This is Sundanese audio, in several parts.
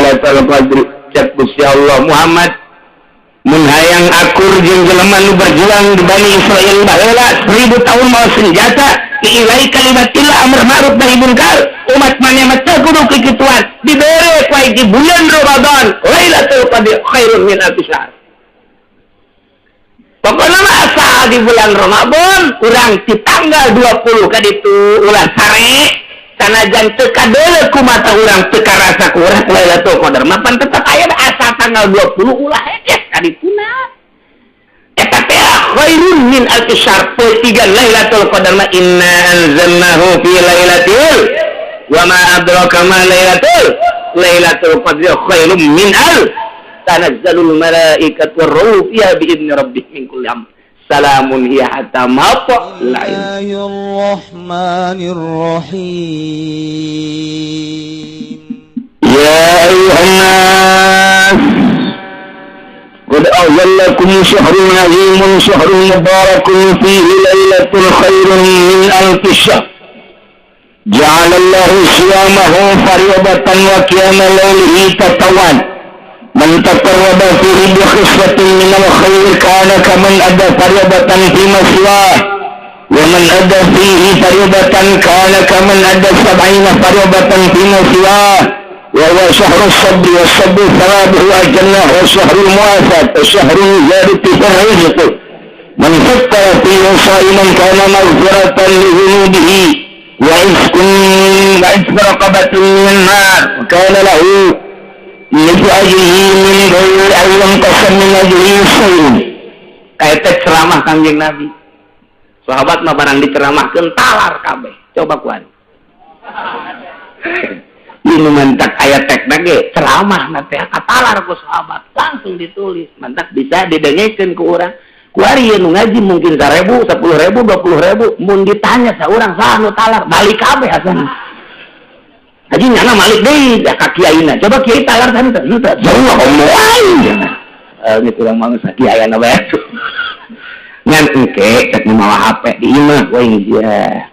Lailatul Qadri. Cek Gusti Allah, Muhammad, mun hayang akur jeung jelema nu berjuang di Bani Israil baheula 1000 tahun mawa senjata i'lai kalimatillah, amar ma'ruf nahi munkar, umat maneh mah teu kudu kikituan, dibere ku di bulan Ramadan Lailatul Qadri khairun min alfi syahr. Pokoknya mah asal di bulan Ramadan urang di tanggal 20 kaditu ulah sare, sanajan teu kadeuleu ku mata urang, teu karasa ku urang Lailatul Qadar mah pan tetep aya, asal tanggal 20 ulah hese kadituna. Eta teh khairun min alfi syahr. Tiga Lailatul Qadar mah inna anzalnahu fi lailatul wa ma adraka ma lailatul qadri khairum min al tanazzalul malaikatu warruhu fiha bi idni rabbihim min kulli amr salamun hiya hatta matla'il Bismillahirrahmanirrahim. Ya ayyuhan nas qad azallakum syahrun azimun syahrun mubarakun fihi lailatul khairun min alfi syahr. Ja'alallahu siyamahu fariidatan wa qiyama lailihi tatawwan. Man taqarraba fihi bi khislatin min al-khair kana kaman adda fariidatan fi ma siwah. Wa man adda fihi fariidatan kana kaman adda sab'ina fariidatan fi ma siwah. Wa huwa syahrus sabri was sabru thawabuhu al-jannah wa syahrul muwafat wa syahrul ziyadati fil rizq. Man fattara fihi sha'iman kana maghfiratan li dhunubihi wa izkun wa izku raqabatin min nar wa kana lahu mithlu ajrihi min ghairi an yanqasa min ajrihi syai'un. Kaita ceramah Kangjeng Nabi. Sahabat mah barang diceramahkeun talar kabeh. Coba kuan. Ini mantak ayat tek ge ceramah na teh katalar ku sahabat, langsung ditulis, mantak bisa didengekeun ku urang. Kuari nu ngaji mungkin 1000, 10.000, 20.000, mun ditanya saurang saha nu talar, balik kabeh asana. Haji nyana malik deui ya ka kiaina. Coba kiai talar tadi teh henteu. Jauh ngomong aing. Eh gitu urang mah geus kiai na bae. Ngan engke cek nu mawa HP di imah we dia.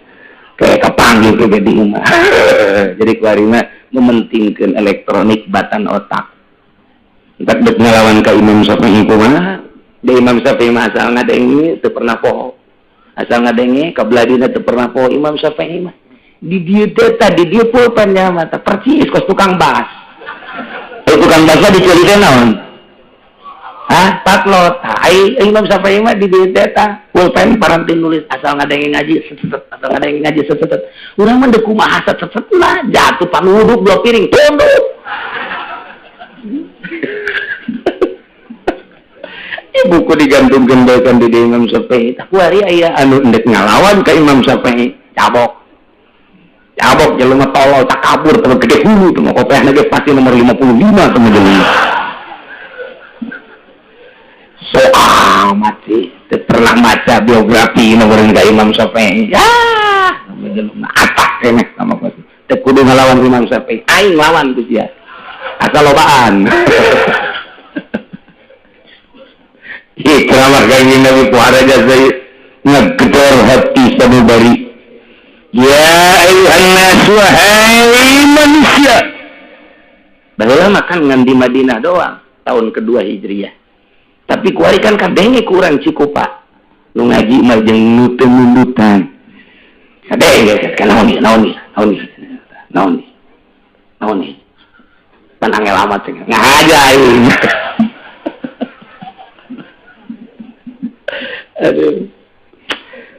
Kayak kepanggil ke di imah. Jadi kuari mah mementingkeun elektronik batan otak. Entak dek ngelawan ka Imam Syafi'i kumaha? Di Imam Syafi'i mah asal ngadenge teu pernah poho. Asal ngadenge kabeladina teu pernah poho Imam Syafi'i mah. Di dieu teh tadi dieu pulpen nya mah tah percis kos tukang bas. Eh, tukang bas mah dicuri teh naon? Hah? Patlot. Tah ai Imam Syafi'i mah di dieu teh tah pulpen paranti nulis, asal ngadenge ngaji set set, asal ngadenge ngaji set set. Urang mah deuk kumaha set set lah, jatuh panuduk dua piring tunduk. Buku digantungkeun bae kan di Imam Syafi'i. Tah kuari aya anu endek ngalawan ka Imam Syafi'i, cabok. Cabok jelema tolol takabur teu gede hulu teu kopiahna ge pasti nomor 55 teu jelema. So amat sih, teu pernah maca biografi nomor ka Imam Syafi'i. Ya, jelema atak keneh sama pasti. Teu kudu ngalawan Imam Syafi'i, aing lawan ku sia. Asal lobaan. Ih, ceramah Kanjeng Nabi ku haraja saya ngegedor hati sanubari. Ya ayuhan nas, wahai manusia. Baheula mah kan ngan di Madinah doang tahun kedua Hijriah. Tapi kuari kan kadenge ku urang Cikupa. Nu ngaji mah jeung nu teu nundutan. Kadenge kan naon ieu, naon ieu, naon ieu, naon ieu. Naon ieu. Pan angel amat cenah. Ngahaja aing. Aduh.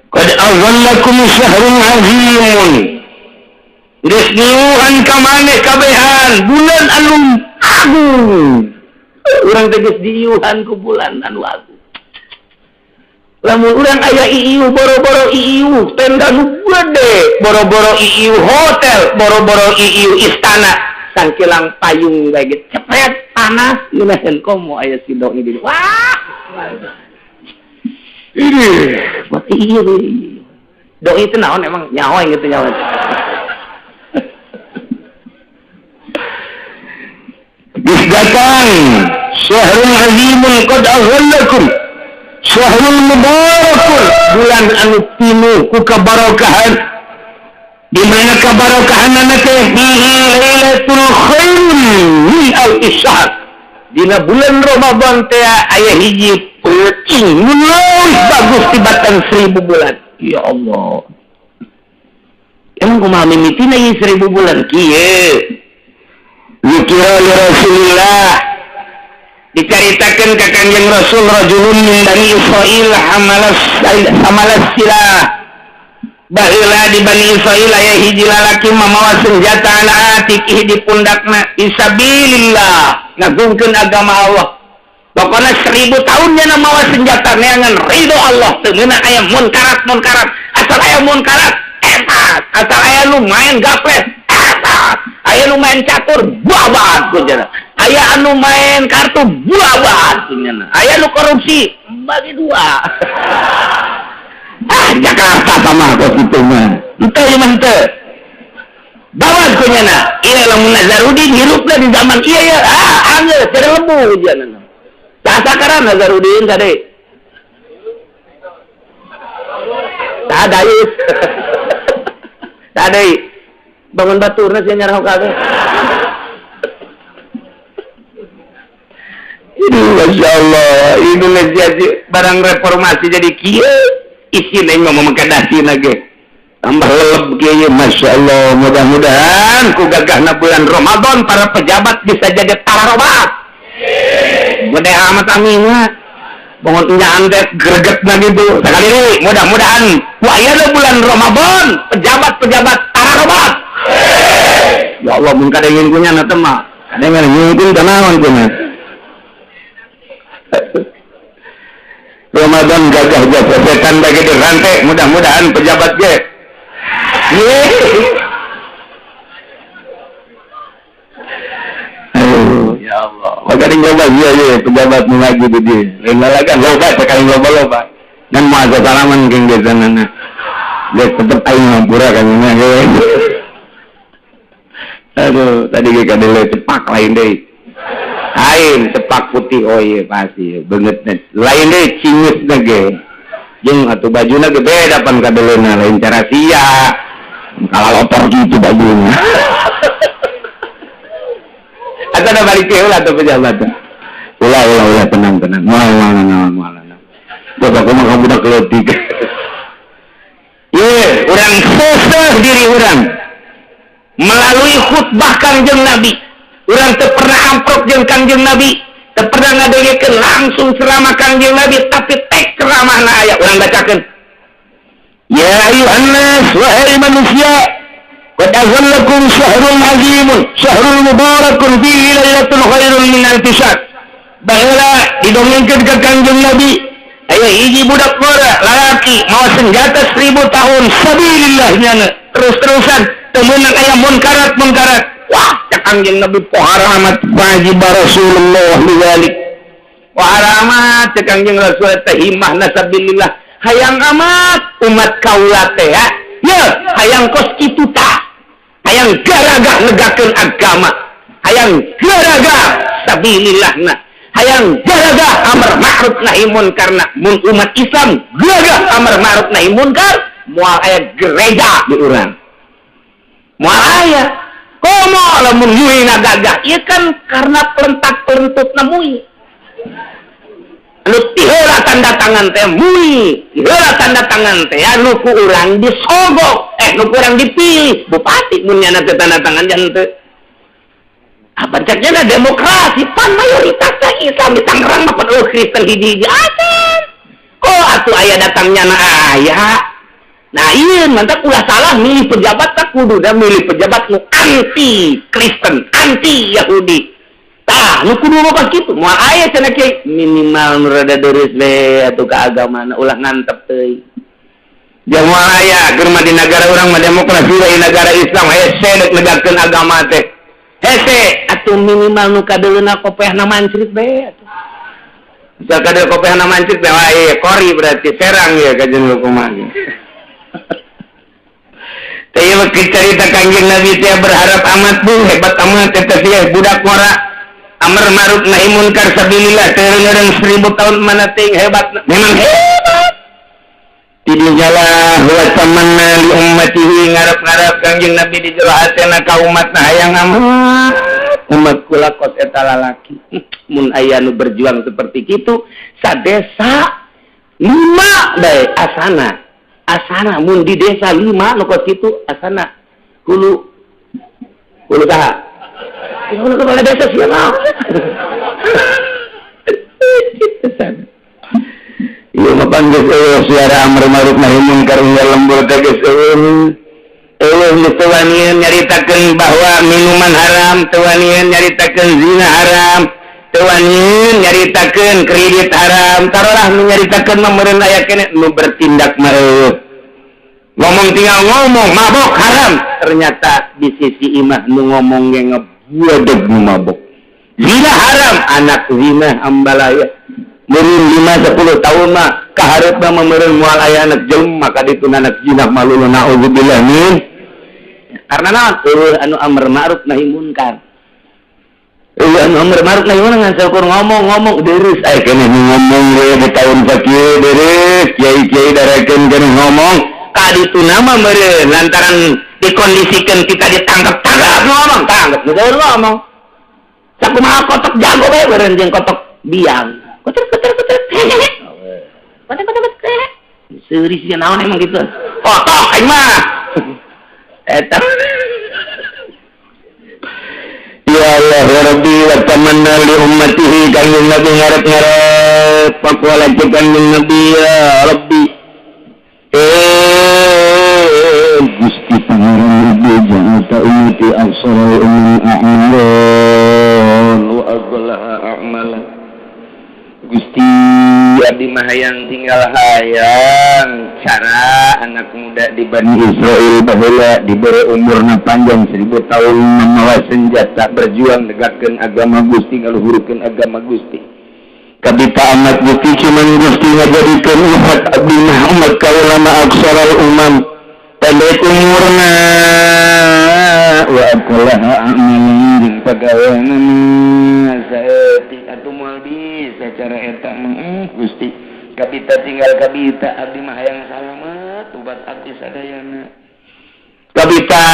Qad azallakum syahrun azimun. Geus niuhan ka maneh kabehan bulan anu agung. Urang teh geus diiuhan ku bulan anu agung. Lamun urang aya iiuh boro-boro iiuh tenda nu gede, boro-boro iiuh hotel, boro-boro iiuh istana, sangkilang payung bae ge cepet panas ngeunaheun komo aya si doi di. Wah. Ini, buat iya, doi itu naon emang nyawa yang gitu nyawa. Geus datang syahrul azimun qad azallakum syahrul mubarakun, bulan anu pinuh ku kabarokahan. Di mana kabarokahanna teh? Fihi lailatul khairun min alfi Dina bulan Ramadan teh aya hiji peuting nu leuwih bagus tibatan 1000 bulan. Ya Allah. Emang kumaha mimitina ieu 1000 bulan kieu? Zikira li Rasulillah, dicaritakeun ka Kangjeng Rasul, rajulun min Bani Israil hamalas silah. Baheula di Bani Israil aya hiji lalaki mamawa senjata ala atiqihi, di pundakna, fisabilillah, ngagungkeun agama Allah. Pokoknya 1000 tahun nya mawa senjata neangan ridho Allah. Teu meunang aya munkarat munkarat, asal aya munkarat eta, asal aya nu main gaples eta, aya nu main catur babat kunyana, aya anu main kartu babat kunyana, aya nu korupsi bagi dua. Ah, Jakarta sama kok gitu mah ente mah ente babat kunyana. Iya, lamun Nazarudin hirupna di zaman iya ya, ah, anggeus jadi lebu ujian. Sakaran Nazarudin tadi tak ada, tak ada bangun baturna sih nyarah kabeh. Ini Masya Allah, Indonesia barang reformasi jadi kieu isi neng ngomong kedasi lagi tambah leleb kieu. Masya Allah, mudah-mudahan ku gagahna bulan Ramadan para pejabat bisa jadi tararobat. Gede amat amin bangun nyandet greget na gitu. Sekali ini mudah-mudahan ku ayeuna bulan Ramadan pejabat-pejabat tararobat. Ya Allah, mun kadengin kunya na teh mah kadengin ngungkul kanaon kunya. Ramadan gagah jasa setan bagi dirantai, mudah-mudahan pejabat ge. Aduh, ya Allah. Maka nyoba iya iya pejabat nu lagi di dia. Lain lalagan loba sekali loba-loba. Dan mau asa salaman jeung gesanana. Geus tetep aing ngampura kan nya. Aduh, tadi ge kadele cepak lain deui. Lain cepak putih, oh iya pasti beungeut lain deui cingeusna ge. Jeung atuh bajuna ge beda pan kadeleuna, lain cara sia. Kalalotor gitu bajunya. Atau ada balik ke ulah atau pejabat. Ulah ulah ulah, tenang tenang. Moal moal moal moal. Bapak kumaha kamu budak leutik. Ye, urang seseh diri urang melalui khutbah Kangjeng Nabi. Urang teu pernah amprok jeung Kangjeng Nabi, teu pernah ngadengekeun langsung ceramah Kangjeng Nabi, tapi tek ceramahna aya urang bacakeun. Ya ayuhan nas, wahai manusia, qad azallakum syahrul azimun, syahrul mubarakun fihi lailatul khairun min alfi syahr. Baheula didongengkeun ka Kangjeng Nabi, aya hiji budak ngora lalaki mawa senjata 1000 tahun sabilillah nyana terus-terusan teu meunang aya munkarat munkarat. Wah, cak Kangjeng Nabi, pohara amat wajib Rasulullah lidzalik. Pohara amat cak Kangjeng Rasul teh himahna sabilillah. Hayang amat umat kaula teh ya, hayang kos kitu tah. Hayang garagah negakeun agama, hayang garagah sabilillahna, hayang garagah amar ma'ruf nahi munkarna. Mun umat Islam gagah amar ma'ruf nahi munkar, moal aya gereja di urang, moal aya. Komo lamun muina gagah ieu kan karena pelentak-pelentutna mui anu tiheula tanda tangan teh mui, tiheula tanda tangan teh anu ku urang disogok, nu ku urang dipilih bupati mun nyana teh tanda tangan jangan teu. Apa ceknya demokrasi pan mayoritas Islam di Tangerang mah pan Kristen hiji-hiji acan. Kok atuh aya datangnya na aya. Nah iya mantap, ulah salah milih pejabat, tak kudu dah milih pejabat nu anti Kristen, anti Yahudi. Tah nu kudu mah pas kitu moal aya cenah kiai, minimal nu rada deureuh we atuh ka agamana, ulah ngantep teuing. Moal aya keur mah di negara urang mah demokrasi we, negara Islam hese deuk negakeun agama teh. Hese atuh minimal nu kadeuleuna kopehna mancrit bae atuh. Misal kadeul kopehna mancrit teh wae kori berarti serang ya kajen lu kumaha. Teh ieu cerita Kangjeng Nabi teh berharap amat bu, hebat amat eta sia budak ngora amar ma'ruf nahi munkar sabilillah teu reung 1000 tahun mana ting hebat, memang hebat. Tidinya lah wa tamanna li ummatihi, ngarep-ngarep Kangjeng Nabi di jero hatena ka umatna, hayang amat umat. umat kula kos eta lalaki. Mun aya nu berjuang seperti kitu sadesa lima bae asana. Asana mun di desa lima nu kos kitu asana hulu hulu saha? Hulu kepala desa siapa? Kitu sana. Ieu mah pan geus eueuh suara amar ma'ruf nahi munkar unggal lembur teh geus eueuh. Eueuh nu teu wanian nyaritakeun bahwa minuman haram, teu wanian nyaritakeun zina haram, teu wanian nyaritakeun kredit haram. Tarolah nu nyaritakeun mah meureun aya keneh, nu bertindak mah eueuh. Ngomong tinggal ngomong, mabok haram. Ternyata di sisi imah nu ngomong ge ngebuadeg nu mabok. Zina haram, anak zina ambalaya. Meureun 5 10 tahun mah kaharep mah meureun moal aya anak jelema ka ditu anak zina malulu, naudzubillah min. Karena naon? Eueuh anu amar ma'ruf nahi munkar. Eueuh anu amar ma'ruf nahi munkar ngan saukur ngomong-ngomong deurus aya keneh nu ngomong we di tahun sakieu deurus kiai-kiai darekeun keneh ngomong ka ditu nama meureun lantaran dikondisikan kita ditangkap-tangkap ngomong tangkap nu ngomong. Sakumaha kotok jago bae meureun jeung kotok biang. Kotor kotor kotor. Kotor kotor kotor. Seuri sia naon emang gitu. Kotok aing mah. Eta. Ya Allah ya Rabbi wa tamanna li ummatihi kanjeng Nabi ngarep-ngarep faqala kanjeng Nabi ya Rabbi Gusti Pangeran Nabi ja'alta ummati aqsara umman a'malan wa aqlaha a'malan. Gusti abdi mah hayang tinggal hayang cara anak muda di Bani Israel baheula diberi umurna panjang 1000 tahun memawa senjata berjuang negakkeun agama Gusti, ngaluhurkeun agama Gusti. Kabita amat Gusti, cuman Gusti ngajadikeun umat abdi mah umat kaula mah aqsaral umam, pendek umurna, wa aqlaha a'malan jeung pagaweanna saeutik atuh moal bisa cara eta mah. Gusti kabita tinggal kabita abdi mah hayang salamet ubat abdi sadayana. Kabita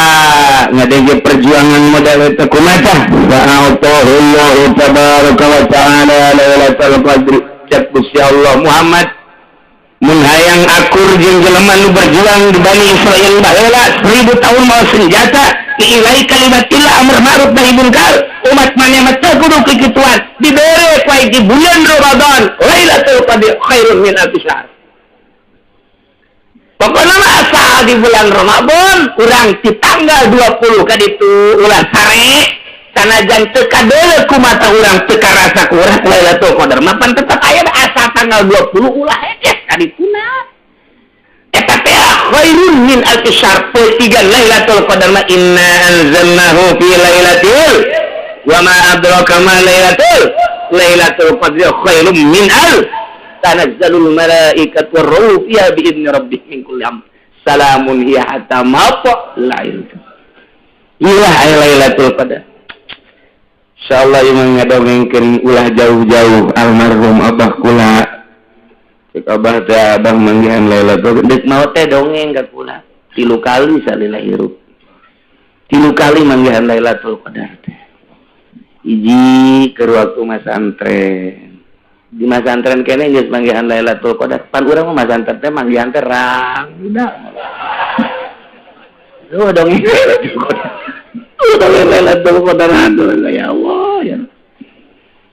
ngadenge perjuangan modal eta kumaha fa'atahullahu tabaraka wa ta'ala lailatul qadri. Cek Gusti Allah, Muhammad, mun hayang akur jeung jelema nu berjuang di Bani Israel baheula 1000 tahun mawa senjata i'lai kalimatillah, amar ma'ruf nahi munkar, umat maneh mah teu kudu kikituan, dibere ku di bulan Ramadan Lailatul Qadar khairun min alfi syahr. Pokoknya mah asal di bulan Ramadan urang di tanggal 20 kaditu ulah sare, sanajan teu kadeuleu ku mata urang, teu karasa ku urang Lailatul Qadar mah pan tetep aya, asal tanggal 20 ulah hese kadituna. Eta teh khairun min alfi syahr. Tiga Lailatul Qadar mah inna anzalnahu fi lailatul wa ma adraka ma lailatul qadri khairum min al tanazzalul malaikatu warruhu fiha bi idni rabbihim min kulli amr salamun hiya hatta matla'il. Ilah aya Lailatul Qadar. Insyaallah ieu mah ngadongengkeun ulah jauh-jauh almarhum abah kula. Cek abah teh abah manggihan Lailatul Qadar deuk maot teh dongeng ka kula 3 kali salila hirup, 3 kali manggihan Lailatul Qadar teh. Hiji keur waktu masantren, di masantren kene geus manggihan Lailatul Qadar. Pan urang mah masantren teh manggihan teh rang udah. Oh, dongeng Lailatul Qadar. Oh, dongeng Lailatul Qadar, aduh ya Allah ya.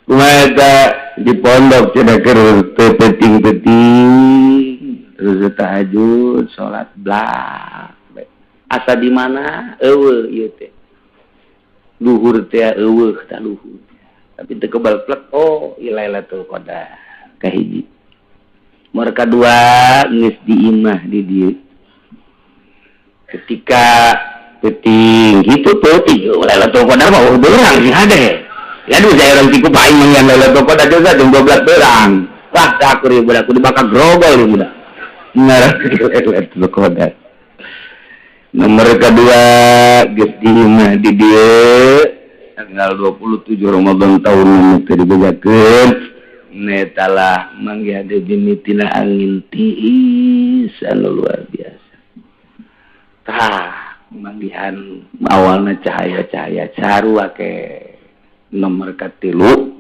Kumaha eta di pondok cenah keur teu peuting-peuting terus tahajud salat blak asa di mana eueuh ieu teh luhur teh eueuh tah luhur tapi teu kebal plek. Oh, ieu Lailatul Qadar kahiji. Nomor kadua geus di imah di dieu ketika peuting gitu peuting Lailatul Qadar mah beurang sih hade. Aduh, saya orang tiku paing manggihan Lailatul Qadar juga jam 12 berang. Wah, aku rieu budak kudu bakal grogol ieu budak. Ngarah Lailatul Qadar. Nomor kedua geus di imah di dieu tanggal 27 Ramadan tahun nu teu dibejakeun netalah manggih ada mimitina angin tiis anu luar biasa. Tah, manggihan awalna cahaya-cahaya sarua ke. Nomor katilu,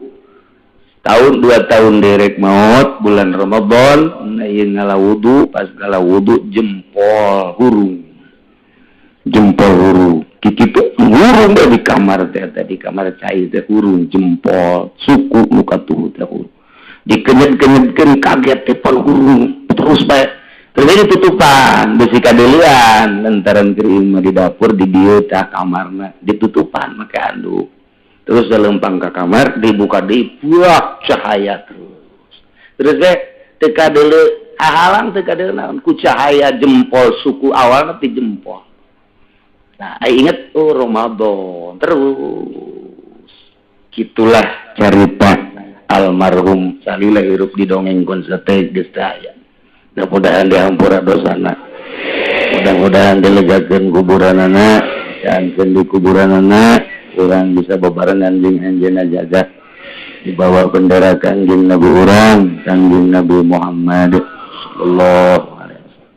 tahun 2 tahun derek maut, bulan Ramadan ieu ngala wudu. Pas ngala wudu, jempol hurung, jempol hurung kitu hurung deh di kamar teh. Di kamar cai teh hurung, jempol suku nu katuhu teh hurung. Dikenyet-kenyetkeun, kaget teh, pan hurung terus bae. Terus ditutupan besi kadeulean lantaran keur di dapur di dieu tah kamarna, ditutupan make anduk. Terus lempang ke kamar, dibuka, dibuak cahaya terus terus teh teu kadeuleu halang, teu kadeuleu naon ku cahaya jempol suku awal ti jempol. Nah, inget, oh, Ramadan terus. Gitulah cerita almarhum salila hirup di dongeng sate geus aya. Mudah-mudahan dihampura dosana, mudah-mudahan dilegakeun kuburanana, jangan di kuburanana urang bisa bebarengan jeung anjeunna jaga di bawah bendera Kangjeng Nabi urang, Kangjeng Nabi Muhammad sallallahu alaihi wasallam.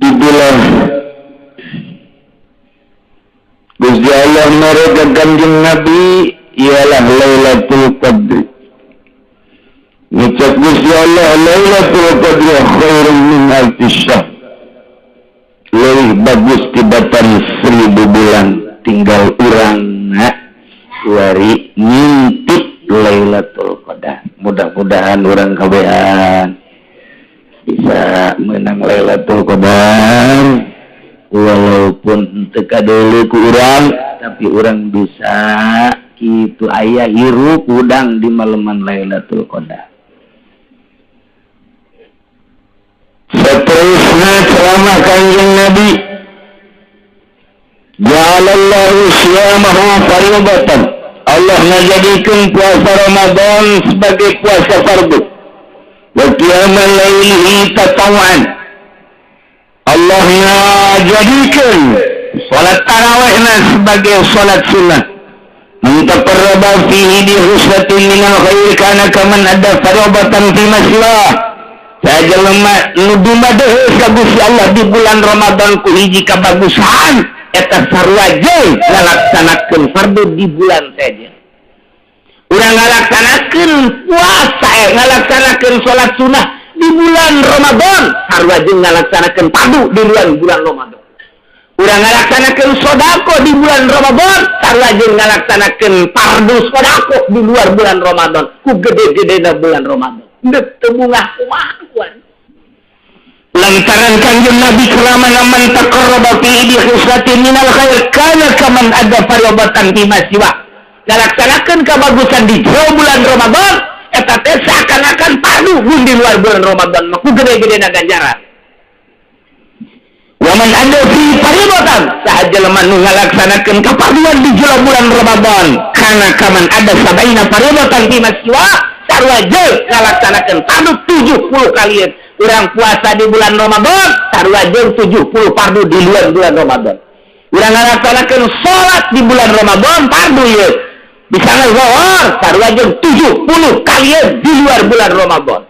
Itulah Gusti Allah mere ka Kanjeng Nabi ialah Lailatul Qadri. Ngucap Gusti Allah, Lailatul Qadri khairun min alfi syahr. Lebih bagus tibatan 1000 bulan. Tinggal urang kuari ngintip Lailatul Qadar. Mudah-mudahan urang kabehan bisa menang Lailatul Qadar, walaupun teu kadeuleu ku urang, tapi urang bisa kitu aya hirup udang di malaman Lailatul Qadar. Seterusnya ceramah Kanjeng Nabi, ja'alallahu siyamahu fardatan. Allah ngajadikeun puasa Ramadan sebagai puasa fardu. Wa qiyamal lailihi tatawwan. Allah ngajadikeun salat tarawihna sebagai salat sunnah. Man taqarraba fihi bi khuslatin minal khair kana kaman adda farabatan fi ma siwah. Saja lemah nu dumadeheus ka Gusti Allah di bulan Ramadan ku hiji kabagusan, eta sarua jeung ngalaksanakeun fardu di bulan saja. Urang ngalaksanakeun puasa, ngalaksanakeun salat sunnah di bulan Ramadan sarua jeung ngalaksanakeun fardu di bulan bulan Ramadan. Urang ngalaksanakeun sodako di bulan Ramadan sarua jeung ngalaksanakeun fardu sodako di luar bulan Ramadan ku gede-gedena bulan Ramadan. Ndek teu bungah kumaha kuan. Lantaran Kanjeng Nabi ceramah, man taqarraba fi bi khuslatin minal khair kana kaman adda farabatan fi ma siwa. Ngalaksanakeun kabagusan di jero bulan Ramadan eta teh seakan-akan fardu mun di luar bulan Ramadan mah ku gede-gedena ganjaran. Wa man adda fi faribatan, saha jelema nu ngalaksanakeun kafarduan di jero bulan Ramadan, kana kaman adda sabaina faribatan fi ma siwa, sarua jeung ngalaksanakeun fardu 70 kalian. Urang puasa di bulan Ramadan sarua jeung 70 fardu di luar bulan Ramadan. Urang ngalaksanakeun salat di bulan Ramadan fardu ieu bisa ngazohor sarua jeung 70 kalian di luar bulan Ramadan.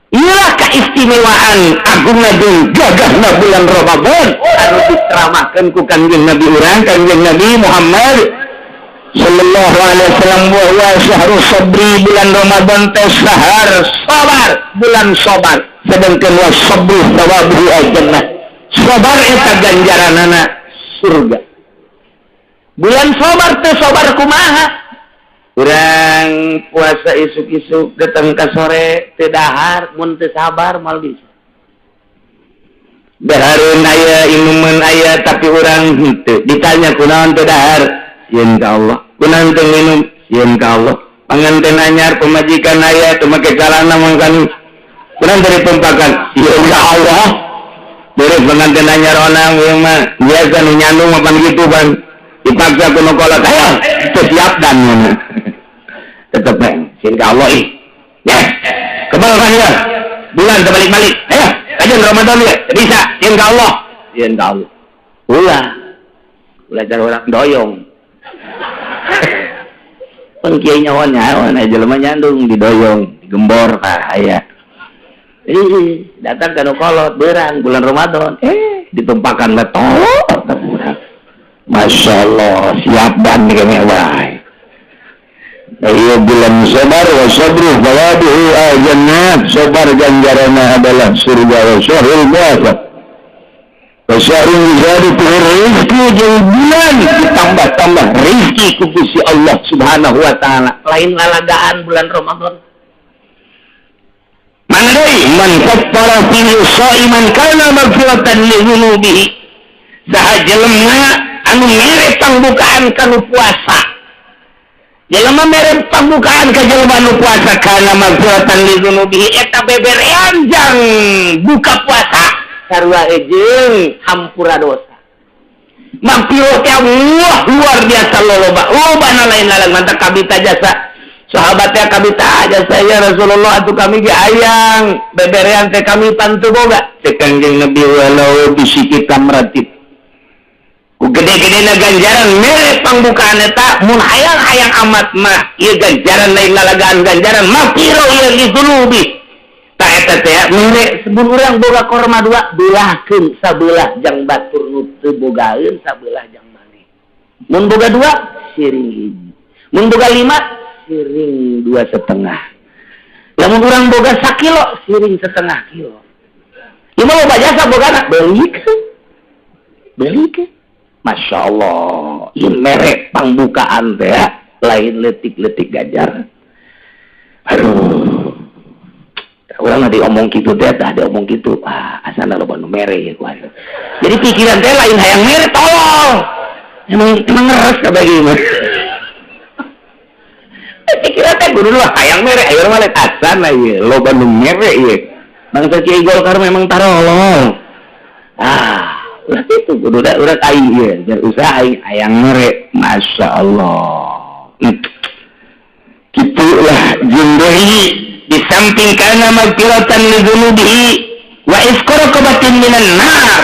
Inilah keistimewaan agungna jeung gagahna bulan Ramadan anu diceramahkeun ku Kangjeng Nabi urang, Kangjeng Nabi Muhammad sallallahu alaihi wasallam. Wa huwa syahrus sabri, bulan Ramadan teh sahar sabar, bulan sabar, sedangkan wa sabru thawabuhu al-jannah, sabar eta ganjaranana surga. Bulan sabar teh sabar kumaha? Urang puasa isuk-isuk datang ke sore teu dahar, mun teu sabar moal bisa. Dahareun aya, inuman aya, tapi urang henteu. Ditanya, kunaon teu dahar? Sieun ka Allah. Kunaon teu minum? Sieun ka Allah. Panganten anyar, pemajikan aya, teu make calana mangkani. Kunaon teu ditumpakan? Sieun ka Allah. Beres pengantin anyar, onang ieu mah biasa nu nyandung mapan gitu pan. Dipaksa ku nu kolot, ayo teu siap dan tetep eh sieun ka Allah ih. Ya, kebal kan ya? Bulan terbalik-balik. Ayo, kajian Ramadan ya, bisa, sieun ka Allah. Sieun ka Allah. Ulah. Ulah cara orang doyong. Langsung kiai nyawa nyawa, nah, jelema nyandung didoyong, digembor ah aya. Ih, datang ka nu kolot beurang bulan Ramadan, eh ditumpakan letok. Masya Allah, siap dan kene wae. Iya, bulan sabar. Wa sabru thawabuhu al-jannah. Sabar ganjarannya adalah surga. Wa syahrul muwafaq wa syahrul ziyadatu rizki, jeung bulan ditambah-tambah rizki ku Gusti Allah Subhanahu wa Ta'ala. Lain lalagaan bulan Ramadan. Mana deui? Man fattara fihi sha'iman kana maghfiratan li dzunubihi. Saha jelema anu mere pangbukaan kanu puasa, jelema mere pangbukaan ka jelema nu puasa, kana maghfiratan li dzunubihi, eta beberean jang buka puasa sarua jeung hampura dosa. Maghfirah teh, wah, luar biasa loloba lobana, lain lalang. Mantap kabita jasa sahabatnya, kabita jasa, "Ya Rasulullah, atuh kami ge hayang beberean teh, kami pantu boga." Cek Kanjeng Nabi, walau bisyiqqi tamratin. Ku gede-gede na ganjaran mere pangbukaan eta. Mun hayang-hayang amat mah ieu ganjaran lain lalagaan, ganjaran maghfirah ieu li dzunubi. Tah, eta teh mere sebelum urang boga korma dua, belahkeun sabelah jang batur nu teu bogaeun, sabelah jang maneh. Mun boga dua, siring hiji. Mun boga lima, siring 2,5. Lamun urang boga sakilo, siring setengah kilo. Ieu mah loba jasa bogana, belikeun, belikeun. Masya Allah, ieu mere pangbukaan teh lain letik-letik ganjaran. Aduh, urang nanti omong gitu teh, tah diomong gitu, ah, asana loba nu mere ya kuat. Jadi pikiran teh lain hayang mere, tolong. Emang emang ngeres kabeh mah. Pikiran teh kudu lah hayang mere, ayo mah asana ieu loba nu mere ieu. Bangsa Kiai Golkar memang tarolong. Ah, ulah itu kudu da urang aing ieu, biar usaha aing hayang mere. Masya Allah. Gitulah jeung deui, di samping kana magfiratan li dzunubihi wa itqu raqabatin minan nar,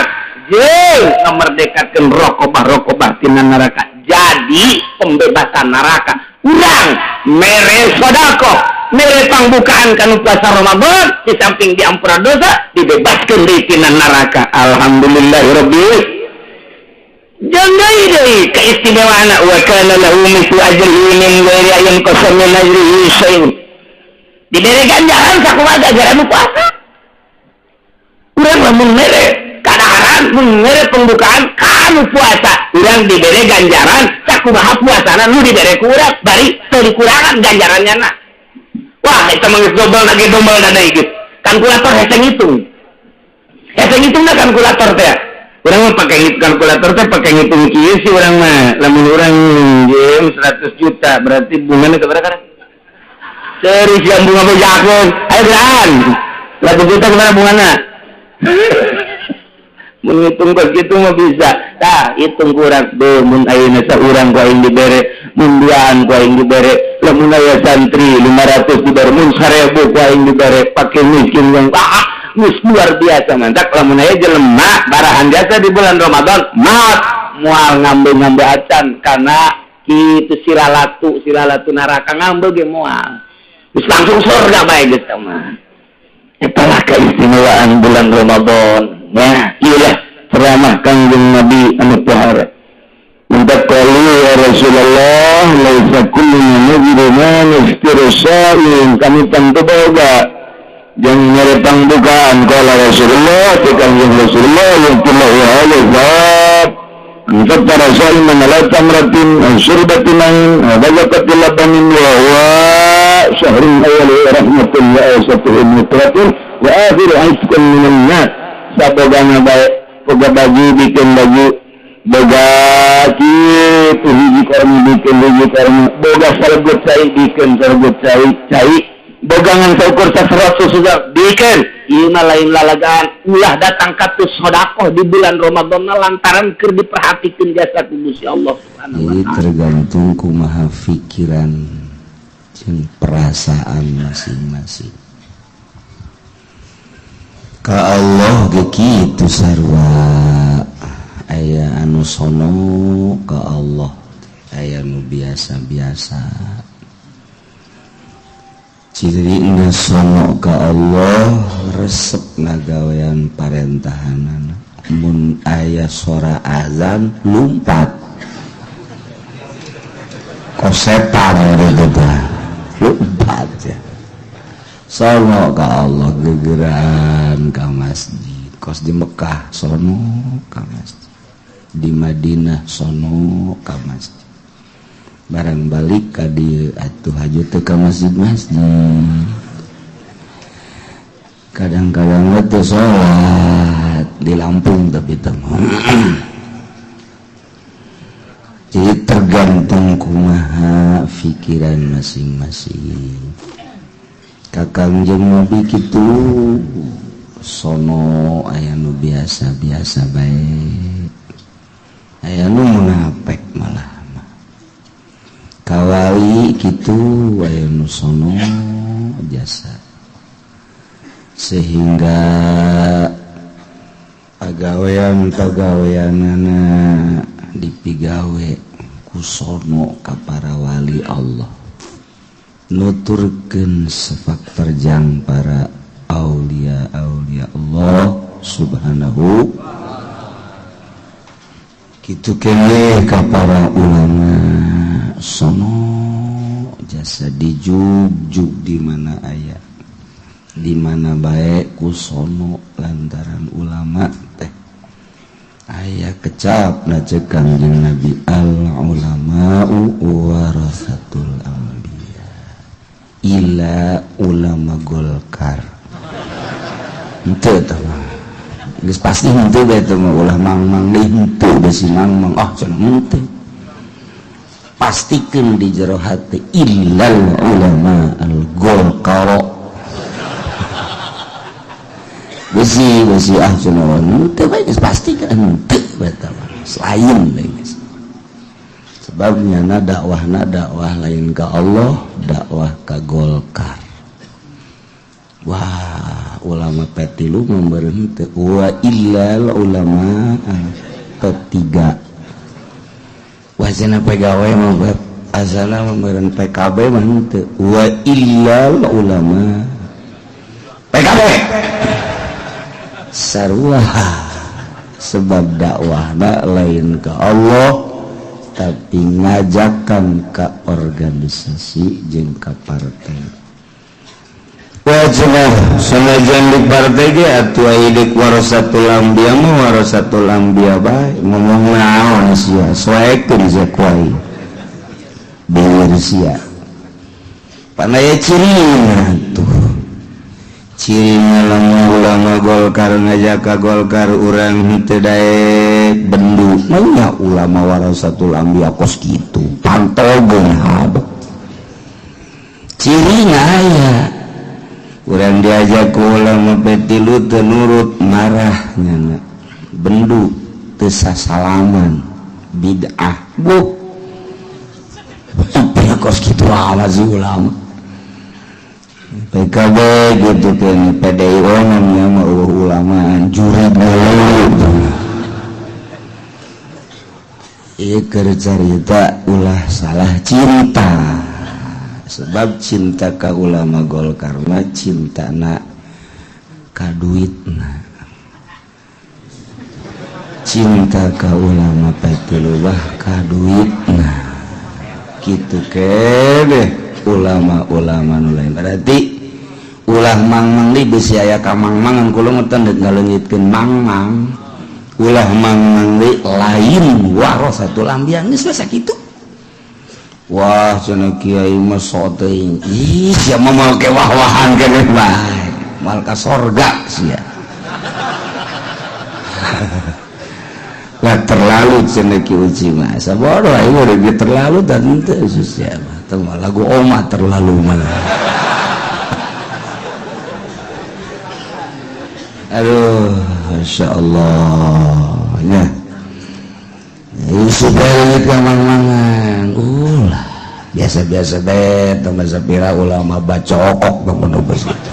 jeung ngamerdekakeun raqabah raqabah tina neraka. Jadi pembebasan neraka. Urang mere sedekah, mere pangbukaan kanu puasa Ramadan, di samping diampura dosa, dibebaskeun deui tina neraka. Alhamdulillahirabbil. Jeung deui deui keistimewaan, wa kana lahu mithlu ajrihi min ghairi an yanqasa min ajrihi syai'un. Dibere ganjaran sakumaha ganjaran nu puasa. Urang lamun mere kadaharan, mun mere pembukaan kanu puasa, urang dibere ganjaran sakumaha puasana nu dibere ku urang, bari teu dikurangan ganjarannya. Na wah, eta mah geus dobel lagi, dobel da deui geus. Kalkulator hese ngitung, hese ngitung na kalkulator teh. Urang mah pakai kalkulator teh pakai ngitung kieu sih urang mah. Lamun urang minjem 100 juta, berarti bunganya keberapa kan? Serius yang bunga bejakeun. Ayo geran. 100 juta kemana bungana? Menghitung begitu mah bisa. Tah, hitung kurang Duh, mun ayeuna saurang ku aing dibere, mun duaan ku aing dibere, lamun aya santri 500 dibere, mun 1000 ku aing dibere, pake miskin yang ah geus luar biasa. Mantap lamun aya jelema barahan jasa di bulan Ramadan, maaf, moal ngambil-ngambil acan karena kitu silalatu silalatu neraka ngambil ge moal. Geus langsung surga bae geus mah. Itulah keistimewaan bulan Ramadan. Ya, iyalah ceramah Kangjeng Nabi anu pohara. Minta qalu ya Rasulullah, laisa kulluna najidu ma nuftiru sha'im, kami tentu boga yang mere pangbukaan. Qala Rasulullah, Kangjeng Rasulullah, yu'tillahu hadza thawab man fattara sha'iman ala tamratin aw syurbati ma'in aw bazaqati labanin, wa huwa syahrun awwaluhu rahmatun wa awsatuhu maghfiratun wa akhiru itqun minan nar. Sabogana bae, boga baju bikin baju, boga kitu hiji korma bikin hiji korma, boga salgut cai bikin salgut cai cai, boga ngan saukur saserot susu bikin. Ieu mah lain lalagaan. Ulah datang ka sodakoh di bulan Ramadan lantaran keur diperhatikeun jasa ku Gusti Allah Subhanahu wa Jadi Taala. Tergantung kumaha pikiran jeung perasaan masing-masing. Ka Allah ge kitu sarua, aya anu sono ka Allah, aya nu biasa-biasa. Ciri sono ka Allah resep ngagawean parentahanana. Mun aya sora azan lumpat kosetan gitu lumpat ya. Sono ka Allah gegeran ka masjid, kos di Mekah sono ka masjid, di Madinah sono ka masjid. Barang balik ka dieu atuh haju teu ka masjid-masjid. Kadang-kadang teu salat di Lampung tapi teu. Jadi tergantung kumaha pikiran masing-masing. Ka Kangjeng Nabi kitu sono aya nu biasa-biasa bae. Aya nu munafik malah. Kawali kitu aya nu sono jasa. Sehingga pagawean pagaweanana dipigawe ku sono ka para wali Allah. Nuturkeun sepak terjang para aulia aulia Allah subhanahu kitu keneh ka para ulama sono jasa dijugjug di mana aya di mana bae ku sono lantaran ulama teh aya kecap na ceuk Kangjeng Nabi al ulama'u warasatul anbiya ila ulama Golkar henteu tah mah geus pasti henteu bae teh mah ulah mang-mang deui henteu besi mang-mang ah cenah henteu pastikeun di jero hati illal ulama al Golkar besi besi ah cenah henteu bae geus pastikeun henteu bae tah mah lain deui geus. Sebabnya na dakwah lain ka Allah, dakwah ka Golkar. Wah, ulama P3 memberhenti wa illal ulama P3. Wah cenah PGW mah azana memberen PKB mah henteu wa illal ulama PKB. Sarua sebab dakwahna lain ka Allah tapi ngajakan ke organisasi jeung ka partai. Wajah sanajan di partai ge atuh aya deuk warasatul anbiya mah warasatul anbiya bae ngomong naon sia soekeun sia kuai beueur sia. Pan aya cirina tuh. Cirina lamun ulama Golkar ngajak ka Golkar urang henteu daek bendu mah ulama warasatul anbiya kos kitu pantogeun habek. Cirina aya urang diajak ku ulama P3 teu nurut marah nyana bendu teu sasalaman bid'ah buh kos kitu amat sih ulama PKB gitu kan PDIO namanya mah ulama jurig dulu. Ieu keur carita ulah salah cinta. Sebab cinta ka ulama Golkar mah cintana ka duitna. Cinta ka ulama P3 bah ka duitna. Kitu keneh ulama-ulama nu lain. Berarti ulah mang-mang di bisi aya ka mang-mangan kula mah teu ngaleungitkeun mang-mang. Ulah mang-mang di lain warasatul anbiya geus we sakitu. Wah cenah kiai mah sok teuing. Ih sia mah moal ke wah-wahan keneh bae. Moal ka sorga sia. Lah terlalu cenah ki uci mah. Sabodoh aing mah terlalu dan henteu sia mah. Teu lagu oma terlalu mah. Aduh, masyaallah nya. Supaya ka mang-mangan. Ulah biasa-biasa bae tong sapira ulama bacokok tong geus kitu.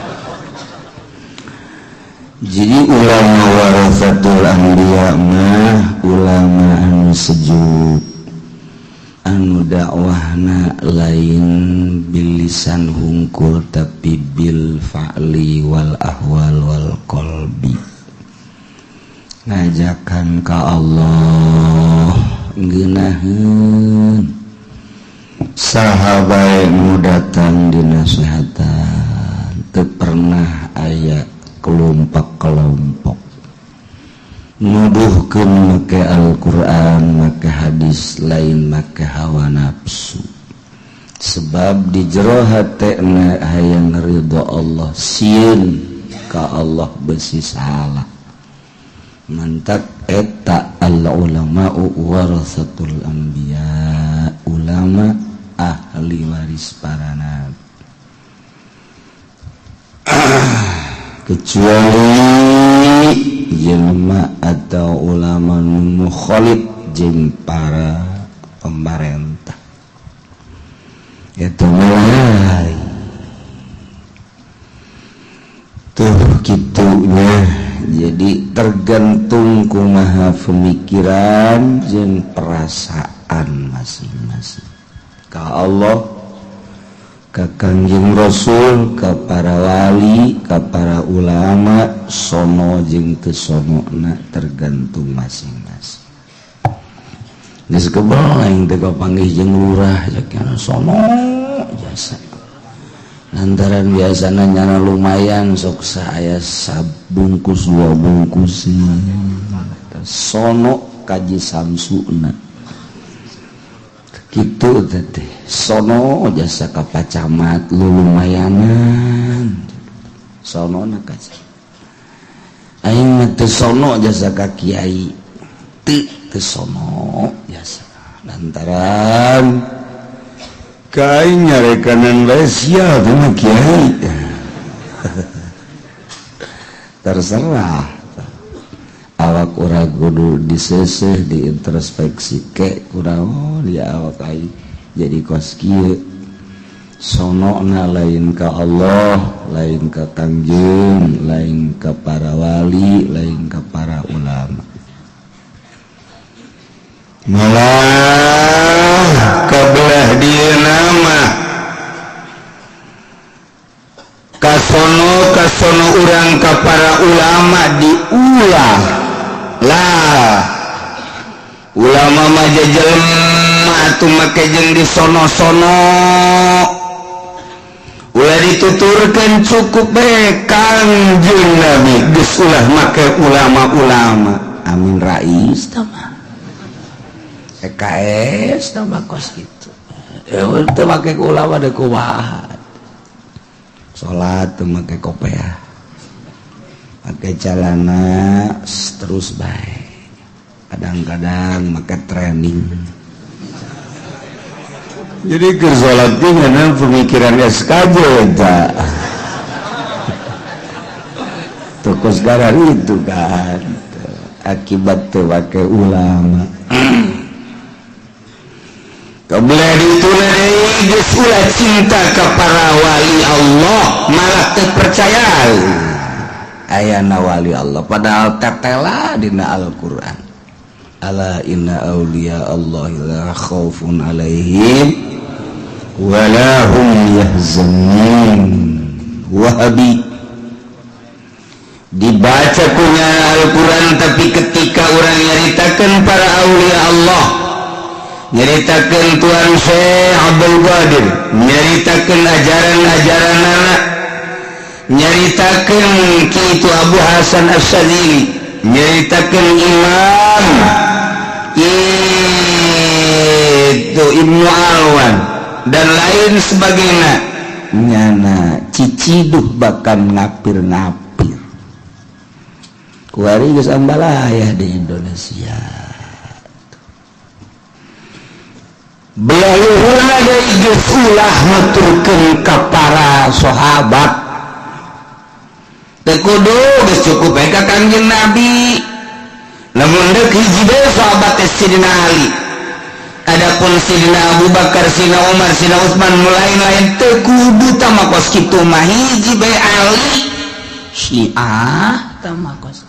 Jadi ulama warasatul anbiya mah ulama anu sejuk, Anu dakwahna lain bilisan hungkul, tapi bil fa'li wal ahwal wal qalbi, ngajakan ka Allah ngeunaheun. Saha bae nu datang dinasehatan, teu pernah aya kelompok-kelompok, nuduhkeun make Al-Qur'an, make hadis, lain make hawa nafsu, sebab di jero hatena hayang ridho Allah, sieun ka Allah besi salah. Mantak eta al ulama warasatul anbiya, ulama ahli waris para nabi, kecuali jelema atau ulama nu mukhalif jeung para pemerintah, itu mulai tuh gitunya. Jadi tergantung kumaha pemikiran jeung perasaan masing-masing ka Allah, ka Kangjeng Rasul, ka para wali, ka para ulama, sono jeung teu sonona tergantung masing-masing. Geus kebel aing teh kapanggih jeung lurah, cek sono jasa, lantaran biasana nyana lumayan sok saya sabungkus dua bungkus, sono kaji samsuna gitu teh, sono jasa ka Pak Camat lu lumayanan, sono na kaji aing mah teu sono jasa ka kiai, teu teu sono jasa lantaran Kai nyarekanan bae sia teh mah kiai. Terserah awak urang, kudu diseseh, diintrospeksi ke kurang. Oh, dia awak aing jadi kos kieu, sono na lain ka Allah, lain ka Kangjeng, lain ka para wali, lain ka para ulama. Malah kabelah dia nama kasono kasono urang ka para ulama diulah lah. Ulama mah jelema atuh, make jeung di sono-sono ulah dituturkeun, cukup bae Kangjeng Nabi, geus ulah make ulama-ulama. Amin Rais tah mah PKS tah mah kos gitu ya, teu make ulama deui kumaha? Salat teu make kopeah, make celana terus bae, kadang-kadang make training. Jadi keur salat teh ngeunah pemikiran SKJ eta. Toko sekarang itu kan akibat teu make ulama. Kebelah itu geus ulah cinta ke para wali Allah, malah teu percaya ayana wali Allah, padahal tetela dina Al-Qur'an, ala inna auliya Allah la khaufun alaihim wala hum yahzanun. Wahabi dibaca punya Al-Quran, tapi ketika orang nyaritakan para aulia Allah, nyaritakan Tuan Syekh Abdul Qadir, nyaritakan ajaran-ajaran anak, nyaritakan Kitu Abu Hasan As-Sadili, nyaritakan Imam itu Ibnu Alwan dan lain sebagainya, nyana ciciduh, bahkan ngapir-ngapir. Kuari geus ambalaya di Indonesia. Belah luhurna deui geus ulah nuturkeun ka para sahabat, teu kudu, geus cukup bae ka Kangjeng Nabi. Lamun deuk hiji deui sahabat teh Sidina Ali. Adapun Sidina Abu Bakar, Sidina Umar, Sidina Utsman, nu lain-lain teu kudu tama kos kitu mah, hiji bae Ali. Syiah tama kos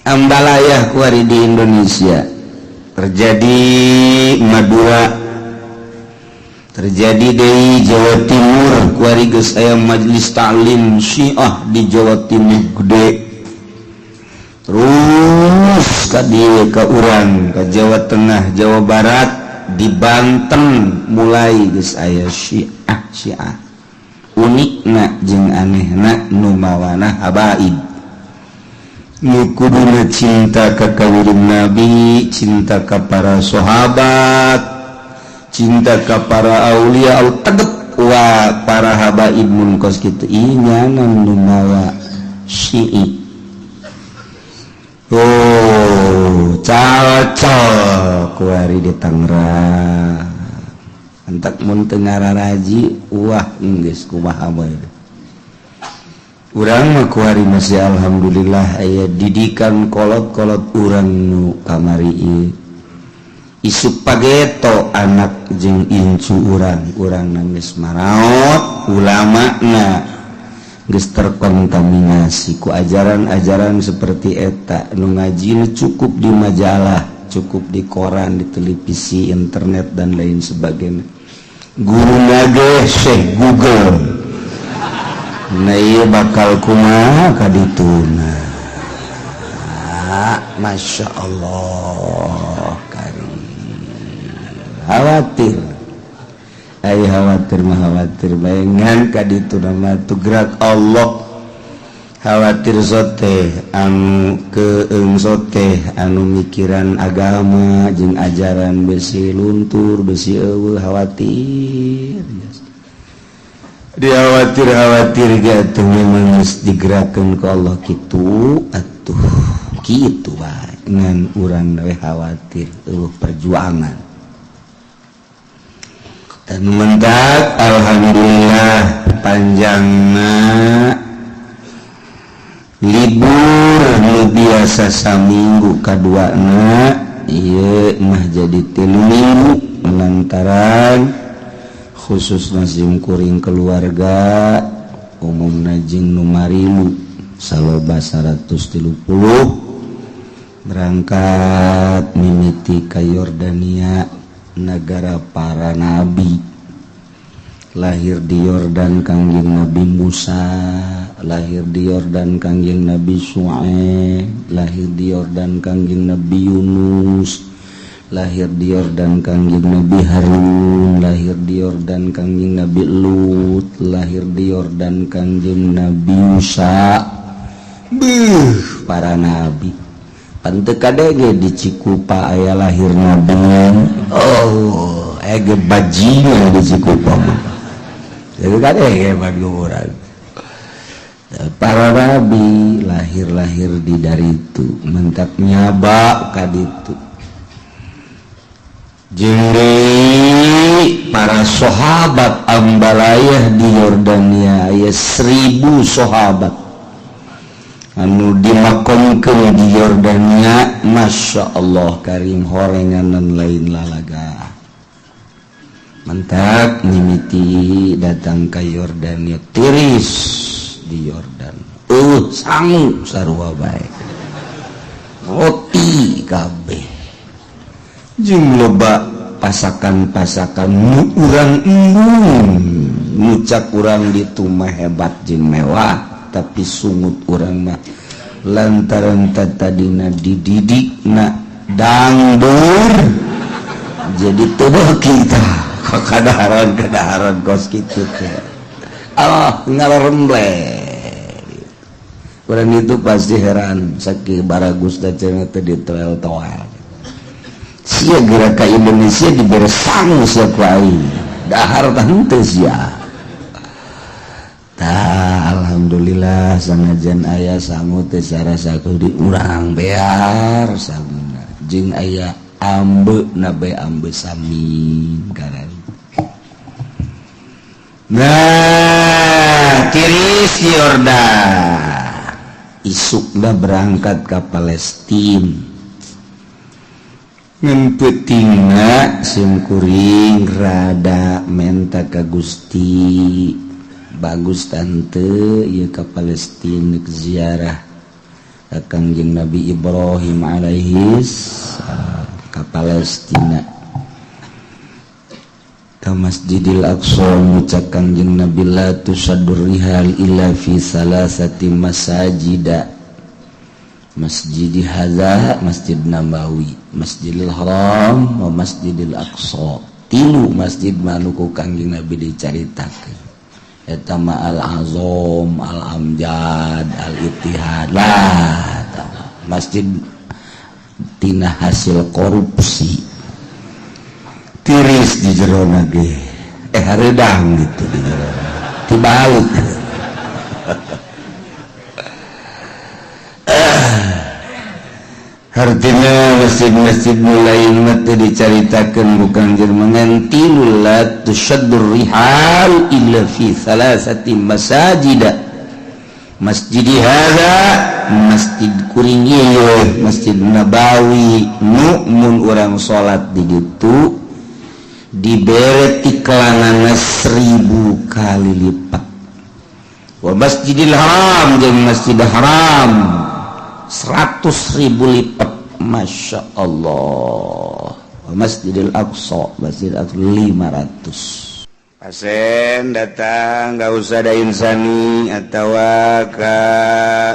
ambalayah kuari di Indonesia. Terjadi Madura, terjadi di Jawa Timur. Kuari geus aya majelis taklim Syiah di Jawa Timur gede. Terus ka dieu, ka urang, ka Jawa Tengah, Jawa Barat, di Banten mulai geus aya Syiah. Syiah unikna jeung anehna, nu mawana habaib, nu kuduna cinta ka kawirin Nabi, cinta ka para sahabat, cinta ka para aulia, tegep wa para habaib. Mun kos kitu inyanan nu mawa Syi'i. Oh, cocok kuari di Tangerang. Entak mun teu ngararaji, wah, geus kumaha bae. Urang mah kuari masih alhamdulillah aya didikan kolot-kolot urang nu kamari ieu. Isuk pageto anak jeung incu urang, urang geus maraot ulama na geus terkontaminasi ku ajaran-ajaran seperti eta. Nu ngaji cukup di majalah, cukup di koran, di televisi, internet, dan lain sebagainya. Guru nage Syekh Google. Nah, iya, bakal kumaha kadituna? Masya Allah karim. Khawatir. Ay, khawatir mah khawatir bayangan kadituna mah tuh gerak Allah. Khawatir sote anu keeng, sote anu mikiran agama jeung ajaran besi luntur, besi eueuh. Khawatir dikhawatir, khawatir gitu. Memang digerakkan ke Allah gitu atuh, gitu bae. Ngan urang we khawatir eueuh perjuangan dan mentak. Alhamdulillah panjangna libur nu biasa saminggu kaduana, ieu mah jadi 3 minggu, lantaran khusus sim kuring keluarga, umum jeung nu marilu saloba 130 berangkat mimiti ka Yordania, negara para nabi. Lahir di Yordan Kangjeng Nabi Musa, lahir di Yordan Kangjeng Nabi Syuaib, lahir di Yordan Kangjeng Nabi Yunus, lahir di Yordan Kangjeng Nabi Harun, lahir di Yordan Kangjeng Nabi Lut, lahir di Yordan Kangjeng Nabi Musa. Beuh, para nabi. Pan teu kadenge di Cikupa aya lahir nabi. Oh, ege bajingan di Cikupa mah. Jadi kadenge bagi urang para nabi lahir-lahir di dari itu, mentak nyaba kaditu. Jeung para sahabat ambalayah di Yordania aya 1000 sahabat anu dimakomkeun di Yordania. Masya Allah karim, horenganan lain lalaga. Mentak mimiti datang ke Yordania, tiris di Yordan, sangu sarua bae, roti kabeh jeung loba pasakan-pasakan nu urang embung. Ngucap urang ditu mah hebat jeung mewah, tapi sungut urang mah lantaran tadina dididik na dangdur, jadi tubuh kita kadaharan kadaharan kos kitu teh. Allah ngalaremble. Orang itu pasti heran saking baragus dan cenah teh ditoel-toel. Sia gerak ka Indonesia dibere sangu sia ku aing, dahar tah sia. Tah, alhamdulillah sanajan aya sangu teh sarasa di urang bear sanguna jeung aya ambe na bae, ambe samin karari. Nah, tiris Yordan, isukna berangkat ke Palestina. Ngan peutingna simkuring rada menta ka Gusti, bagus tante ieu ka Palestina ziarah ka Kangjeng Nabi Ibrahim alaihis, ka Palestina ka Masjidil Aqsa. Ngucap Kangjeng Nabi, la tusyaddur rihal illa fi salasati masajida, Masjid hadza, Masjid Nabawi, Masjidil Haram, wa Masjidil Aqsa. Tilu masjid manuku Kangjeng Nabi dicaritakeun eta mah al azam, al amjad, al ittihad lah. Masjid tina hasil korupsi tiris di jerona ge, hareudang gitu di jero tibalik. Artinya masjid-masjid mulai mati dicaritakan bukan jermangan tilu la tusyaddur rihal illa fi salasati masajida, masjid hadza, masjid kuring ieu, Masjid Nabawi. Nu mun urang salat di ditu dibere tiklanana 1000 kali lipat, wa Masjidil Haram jeung Masjid Haram 100.000 lipat. Masya Allah. Masjidil Aqsa, Masjid Aqsa 500. Pasien datang nggak usah ada insani atau ke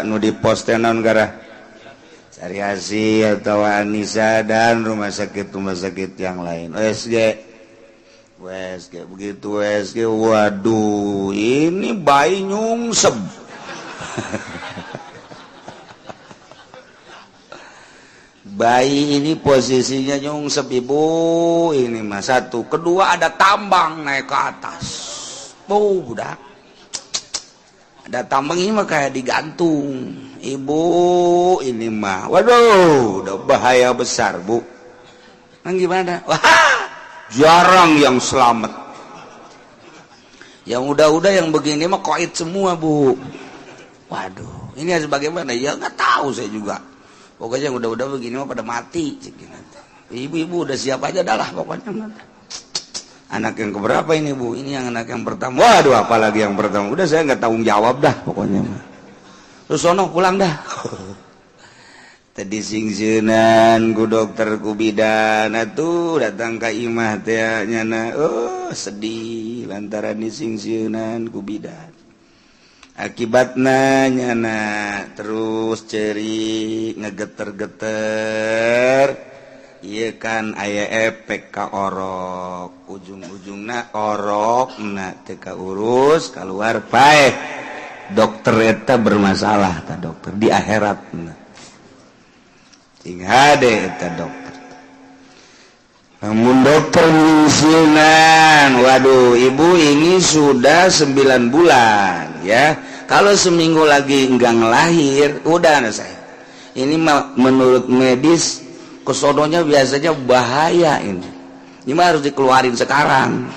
nu di pos teh naon gara Sari Asih atau Anissa dan rumah sakit yang lain. USG USG begitu USG, waduh ini bayi nyungsep. Bayi ini posisinya nyungsep ibu ini mah satu, kedua ada tambang naik ke atas tuh budak, ada tambang ini mah kayak digantung ibu ini mah, waduh udah bahaya besar bu. Nah, gimana? Wah, jarang yang selamat. Yang udah-udah yang begini mah koit semua bu. Waduh, ini harus bagaimana? Ya nggak tahu saya juga. Pokoknya yang udah-udah begini mah pada mati. Ibu-ibu udah siap aja dah lah pokoknya. Anak yang keberapa ini bu? Ini yang anak yang pertama. Waduh, apalagi yang pertama. Udah saya nggak tanggung jawab dah pokoknya mah. Terus sono pulang dah. Tadi singsieunan ku dokter ku bidan atuh datang ka imah teh nyana. Oh, sedih lantaran disingsieunan ku bidan. Akibatna nyana terus ceri ngegeter-geter. Iya kan aya efek ka orok, ujung-ujungna orok na teu kaurus keluar paeh. Dokter eta bermasalah ta dokter di akhirat. Sing hade eta dokter. Namun dokter nyingsieunan, waduh ibu ini sudah 9 bulan ya. Kalau seminggu lagi enggak ngelahir, udah nah saya. Ini menurut medis kesononya biasanya bahaya ini. Ini mah harus dikeluarin sekarang.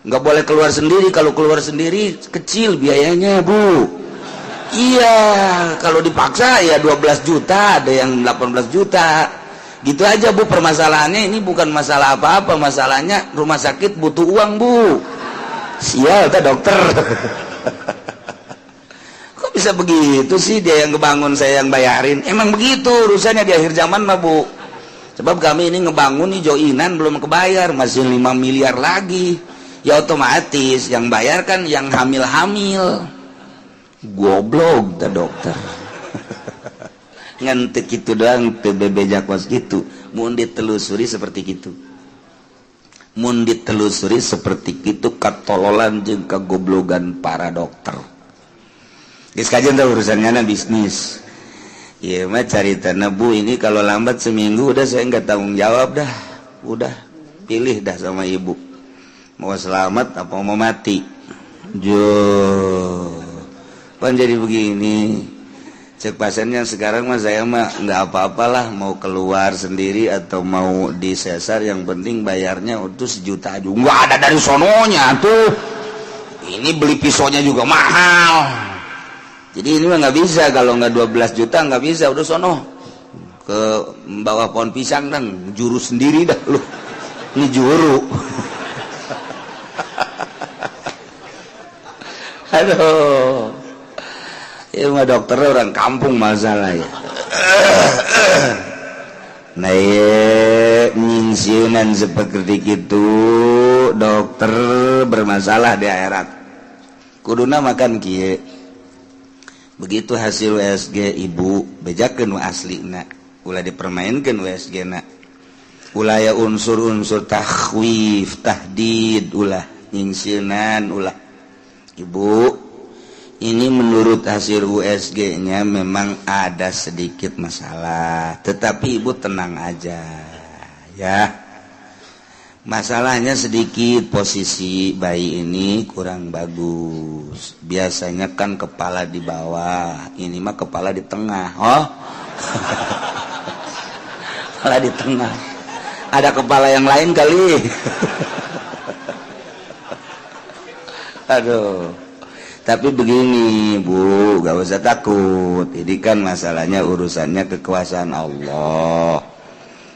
Nggak boleh keluar sendiri, kalau keluar sendiri kecil biayanya bu. Iya, kalau dipaksa ya 12 juta, ada yang 18 juta. Gitu aja bu permasalahannya, ini bukan masalah apa-apa, masalahnya rumah sakit butuh uang bu. Sial ta dokter. Kok bisa begitu sih, dia yang ngebangun saya yang bayarin. Emang begitu urusannya di akhir zaman mah bu. Sebab kami ini ngebangun nih joinan belum kebayar, masih 5 miliar lagi. Ya otomatis yang bayar kan yang hamil-hamil. Goblok ta dokter. Ngan teu kitu doang teu bebeja kos kitu. Mun ditelusuri seperti kitu. Mun ditelusuri seperti kitu katololan jeung kagoblogan para dokter. Geus kajian teh urusannya na bisnis. Ieu mah caritana bu ini kalau lambat seminggu udah saya nggak tanggung jawab dah. Udah pilih dah sama ibu. Mau selamat apa mau mati? Jo. Pan jadi begini. Cek pasiennya sekarang mah saya mah nggak apa-apalah mau keluar sendiri atau mau disesar, yang penting bayarnya itu 1 juta aja. Nggak ada dari sononya tuh. Ini beli pisaunya juga mahal. Jadi ini mah nggak bisa, kalau nggak 12 juta nggak bisa. Udah sono ke bawah pohon pisang dan juru sendiri dah lu. Ini juru. Aduh. Ya mah dokter orang kampung masalah ya. Nah, Rek nyingsieunan seperti itu dokter bermasalah di akhirat. Kuduna makan kieu. Begitu hasil USG, ibu bejakeun nu aslina, ulah dipermainkan USG na, ulah ya unsur-unsur takhwif, tahdid, ulah nyingsieunan, ulah. Ibu, ini menurut hasil USG-nya memang ada sedikit masalah, tetapi ibu tenang aja ya. Masalahnya sedikit, posisi bayi ini kurang bagus. Biasanya kan kepala di bawah, ini mah kepala di tengah. Oh, kepala di tengah. Ada kepala yang lain kali. Aduh. Tapi begini Bu, gak usah takut. Ini kan masalahnya urusannya kekuasaan Allah.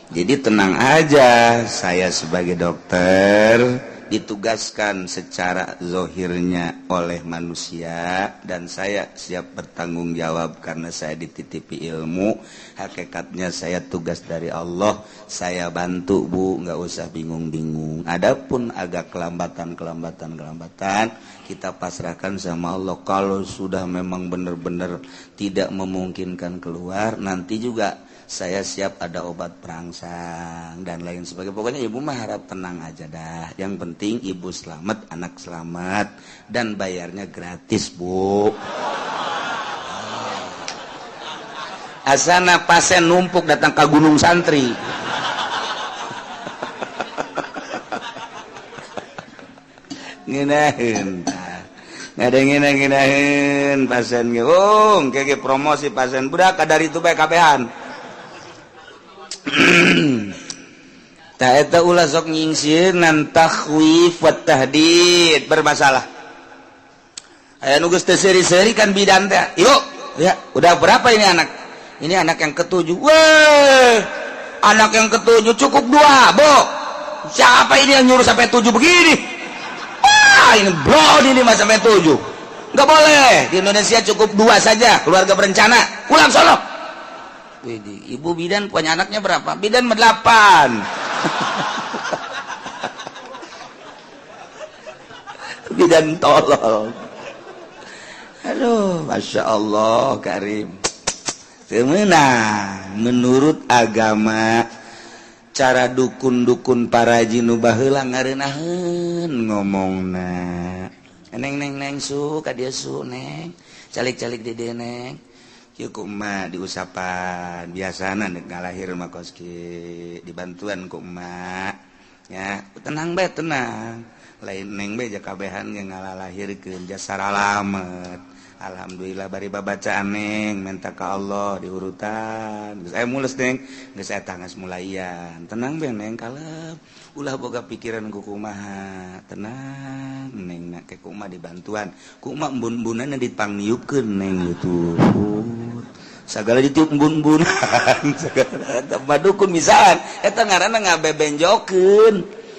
Jadi tenang aja, saya sebagai dokter ditugaskan secara zohirnya oleh manusia dan saya siap bertanggung jawab karena saya dititipi ilmu. Hakikatnya saya tugas dari Allah, saya bantu Bu, nggak usah bingung-bingung. Adapun agak kelambatan, kita pasrahkan sama Allah. Kalau sudah memang benar-benar tidak memungkinkan keluar, nanti juga saya siap ada obat perangsang dan lain sebagainya. Pokoknya ibu mah harap tenang aja dah. Yang penting ibu selamat, anak selamat, dan bayarnya gratis Bu. Asana pasien numpuk datang ke Gunung Santri. Ngeunaheun. Ngadengin pasien ge. Oh, engke promosi pasien budak kadar itu bae kabehan. Ta eta ulah sok nyingsieunan takhwif wa tahdid bermasalah. Aya nu geus teu seuri-seuri kan bidan teh. Yuk, ya, udah berapa ini anak? Ini anak yang ketujuh. Weh, anak yang ketujuh cukup 2, Bo. Siapa ini yang nyuruh sampai 7 begini? Wah, ini bro ini mah sampai 7. Enggak boleh. Di Indonesia cukup 2 saja, keluarga berencana. Pulang sono. Widih, ibu bidan punya anaknya berapa? Bidan 8. Bidan tolol. Aduh, Masya Allah, Karim. Semenang, menurut agama, cara dukun-dukun para jinu baheula ngareunaheun ngomongna. Neng neng neng su ka dieu su neng. Calik-calik di dieu neng. Kieu ku emak diusapan, biasana nek ngalahir mah kos kieu dibantuan ku emak. Ya, tenang bae tenang. Lain neng bae jakabehan ge ngalalahirkeun jasa salamet. Alhamdulillah bari babacaan neng minta ka Allah diurutan. Geus aya mules neng, geus eta geus mulaian. Tenang bae neng kalem. Ulah boga pikiran ku kumaha. Tenang neng nak ke kumaha dibantuan. Kumaha embun-embunanna dipangniupkeun neng gitu. Sagala ditiup embun-embunan. Sagala eta dukun misalan eta ngaranna ngabebenjokeun.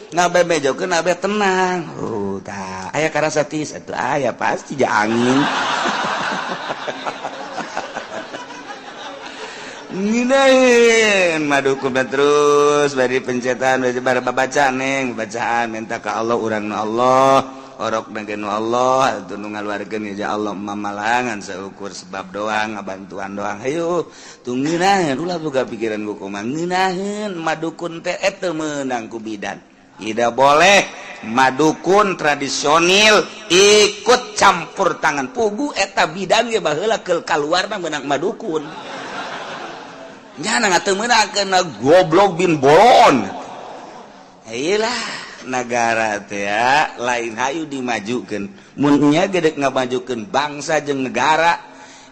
Ngabebenjokeun abe tenang. Oh, tah aya karasa tiis atuh aya pasti ja angin. Nginain madukum terus bari pencetan bari babacaan neng bacaan minta ka Allah urang nu Allah orok nu Allah atuh nu ngaluarkeun ya Allah mamalangan seukur sebab doang ngabantuan doang hayu tuh ngeunaheun ulah boga pikiran ku kumaha ngeunaheun madukun teh eta meunang ku bidan. Tidak boleh madukun tradisional ikut campur tangan pugu eta bidan ge baheula keul kaluarna meunang madukun. Nyana teu meunang kena goblok bin bolon. Iyalah negara teh ya lain hayu dimajukeun. Mun nya ge dek ngamajukeun bangsa jeung negara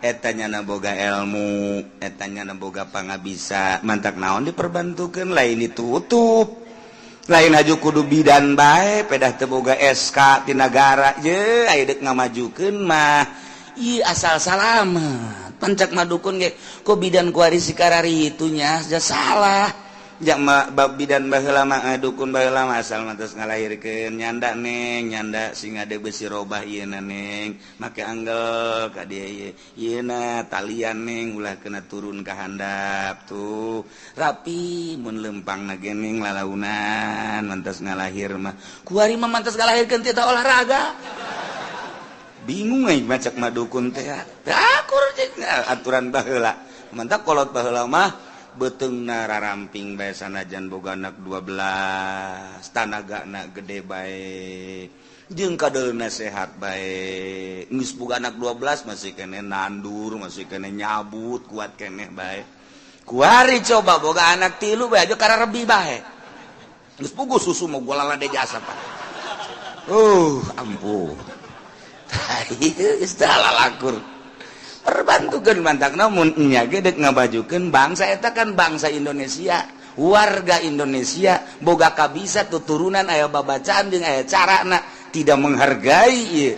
eta nyana boga ilmu, eta nyana boga pangabisa, mantak naon diperbantukeun lain ditutup. Lain haju kudu bidan bae pedah teu boga SK ti nagara ye aya dek ngamajukeun mah. Ieu asal salamet. Pancak madukun ge kok bidan kuari si karari itunya ja salah. Jak bab bidan baheula mah dukun baheula mah asal mah tos ngalahirkeun nyanda neng nyanda sing ade besi robah ieu na neng make anggel ka dieu ieu ieu na talian neng ulah kena turun ka handap tuh rapi mun lempangna ge neng lalaunan mantas ngalahir mah kuari mah mantas ngalahirkeun teh olahraga bingung aing macak mah dukun teh akur aturan baheula mantak kolot baheula mah beuteungna raramping bae sanajan boga anak 12 tanagana gede bae jeung kadeulna sehat bae geus boga anak 12 masih keneh nandur masih keneh nyabut kuat keneh bae kuari coba boga anak 3 bae aja kararebi bae geus puguh susu mah gua lalade jasa pak ampun geus teh lalakur perbantukeun mantakna mun nya ge deuk ngabajukeun bangsa eta kan bangsa Indonesia warga Indonesia boga kabisa tuturunan aya babacaan jeung aya carana tidak menghargai ieu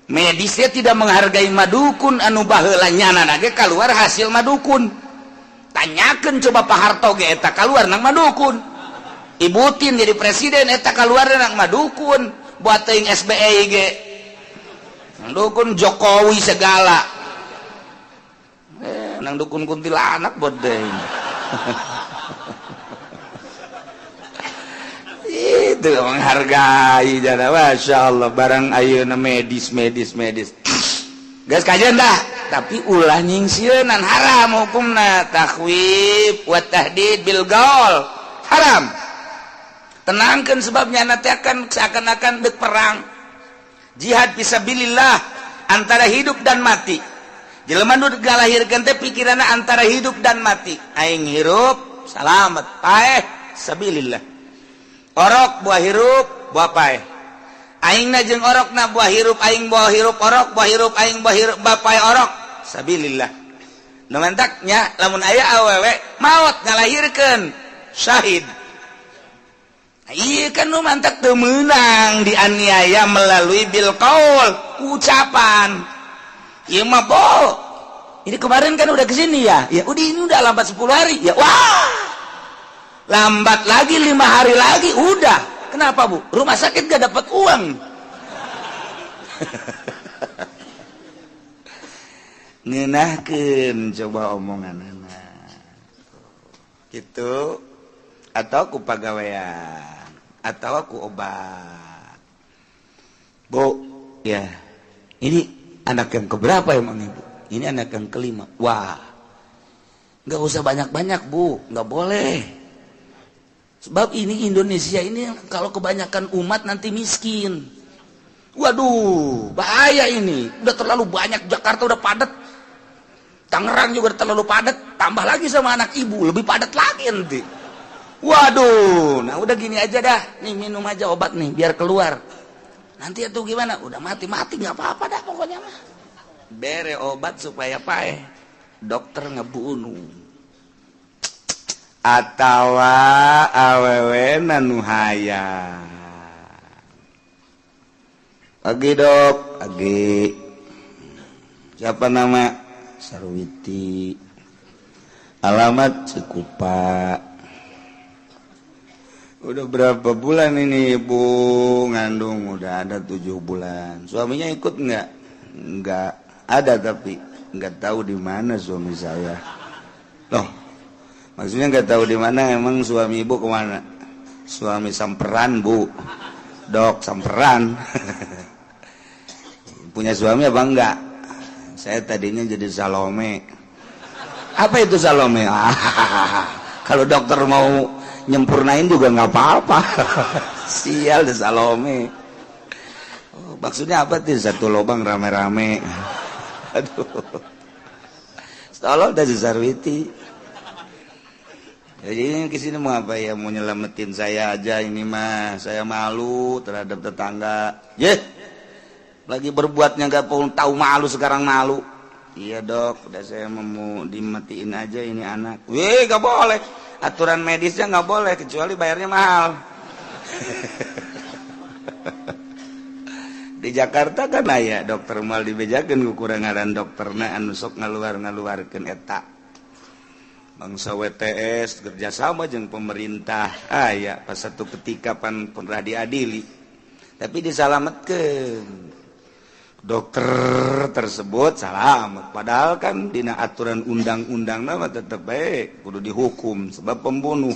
medisnya tidak menghargai madukun anu baheula nyana ge kaluar hasil madukun tanyakeun coba Pak Harto ge eta kaluar nang madukun Ibu Tin jadi presiden eta kaluar nang madukun buat teuing SBY ge dukun Jokowi segala nang dukun kuntilanak bodeng itu menghargai jana masya Allah barang ayeuna medis medis medis geus kajian dah tapi ulah nyingsieunan haram hukumna takhwif wa tahdid bil gaul haram tenangkeun sebabnya nanti akan seakan-akan dek perang jihad fisabilillah antara hidup dan mati. Jelema nu galahirkeun teh pikiranna antara hidup dan mati. Aing hirup salamet paeh sabilillah. Orok buah hirup buah paeh. Aingna jeung orokna buah hirup aing buah hirup orok buah hirup aing buah hirup bapae orok sabilillah. Nu mantaknya lamun aya awewe maot ngalahirkeun syahid. Iya kan nu mantak teu meunang dianiaya melalui bil qaul ucapan. Iya mah bo, ini kemarin kan udah kesini ya, ya udah ini udah lambat 10 hari ya, wah lambat lagi 5 hari lagi udah. Kenapa bu? Rumah sakit gak dapat uang. Ngeunahkeun coba omongan anak gitu atau ku pagawean atau ku obat bu ya ini anak yang keberapa emang ibu? Ini anak yang kelima. Wah, nggak usah banyak-banyak bu, nggak boleh. Sebab ini Indonesia ini kalau kebanyakan umat nanti miskin. Waduh, bahaya ini. Udah terlalu banyak, Jakarta udah padat, Tangerang juga udah terlalu padat, tambah lagi sama anak ibu lebih padat lagi nanti. Waduh, nah udah gini aja dah, nih minum aja obat nih biar keluar. Nanti itu gimana? Udah mati-mati nggak apa-apa dah pokoknya mah. Bere obat supaya paeh. Dokter ngebunuh. Atawa awewe nu hayang. Pagi dok, pagi. Siapa nama? Sarwiti. Alamat Cikupa. Udah berapa bulan ini ibu ngandung? Udah ada 7 bulan. Suaminya ikut nggak? Nggak ada, tapi nggak tahu di mana suami saya. Loh, maksudnya nggak tahu di mana? Emang suami ibu kemana? Suami samperan bu, dok samperan. Punya suami apa enggak? Saya tadinya jadi Salome. Apa itu Salome? Kalau dokter mau nyempurnain juga nggak apa-apa. Sial deh Salome. Oh, maksudnya apa tuh satu lubang rame-rame? Aduh. Tolong dah Sarwiti. Jadi ini kesini mau apa ya? Mau nyelamatin saya aja ini mah. Saya malu terhadap tetangga. Ye, lagi berbuatnya nggak tahu malu, sekarang malu. Iya dok, udah saya mau dimatiin aja ini anak. Wih, nggak boleh. Aturan medisnya nggak boleh kecuali bayarnya mahal. Di Jakarta kan aya dokter mal dibejakeun kukurangan dokterna anu sok ngaluar-ngaluarkeun eta. Bangsa WTS kerjasama jeung pemerintah aya pas satu ketika pan pernah diadili, tapi disalametkeun dokter tersebut, salamet. Padahal kan dina aturan undang-undang nama tetep baik kudu dihukum sebab pembunuh,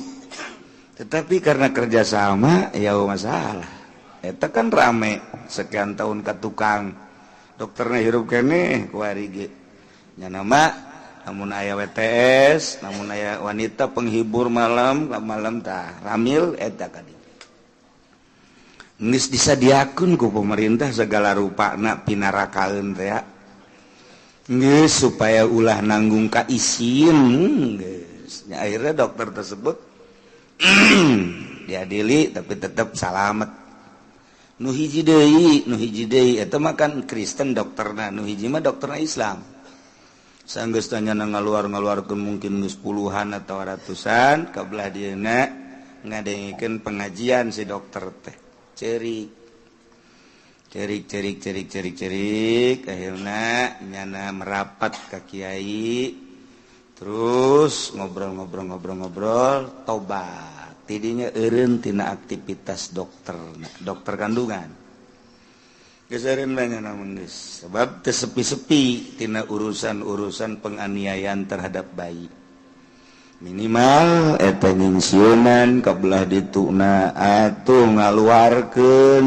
tetapi karena kerjasama ya masalah. Eta kan rame sekian tahun ke tukang dokternya hirup keneh kuari ge nya nama. Namun aya WTS, namun aya wanita penghibur malam malam tah ramil eta kadi geus disadiakeun ku pemerintah segala rupana pinarakaeun teh geus supaya ulah nanggung ka isin geus. Akhirnya dokter tersebut diadili, tapi tetap salamet. Nu hiji deui, nu hiji deui eta mah kan Kristen dokterna, nu hiji mah dokterna Islam. Sanggeus tanya ngaluar-ngaluarkeun mungkin geus puluhan atau ratusan, kabelah dieuna ngadengikeun pengajian si dokter teh cerik cerik cerik cerik cerik cerik. Akhirna nyana merapat ka kiai, terus ngobrol-ngobrol-ngobrol-ngobrol, tobat. Tidinya eureun tina aktivitas dokter, dokter kandungan. Geus banyak namun geus sebab teu sepi-sepi tina urusan-urusan penganiayaan terhadap bayi, minimal eta nyingsieunan kabelah dituna atuh ngaluarkeun,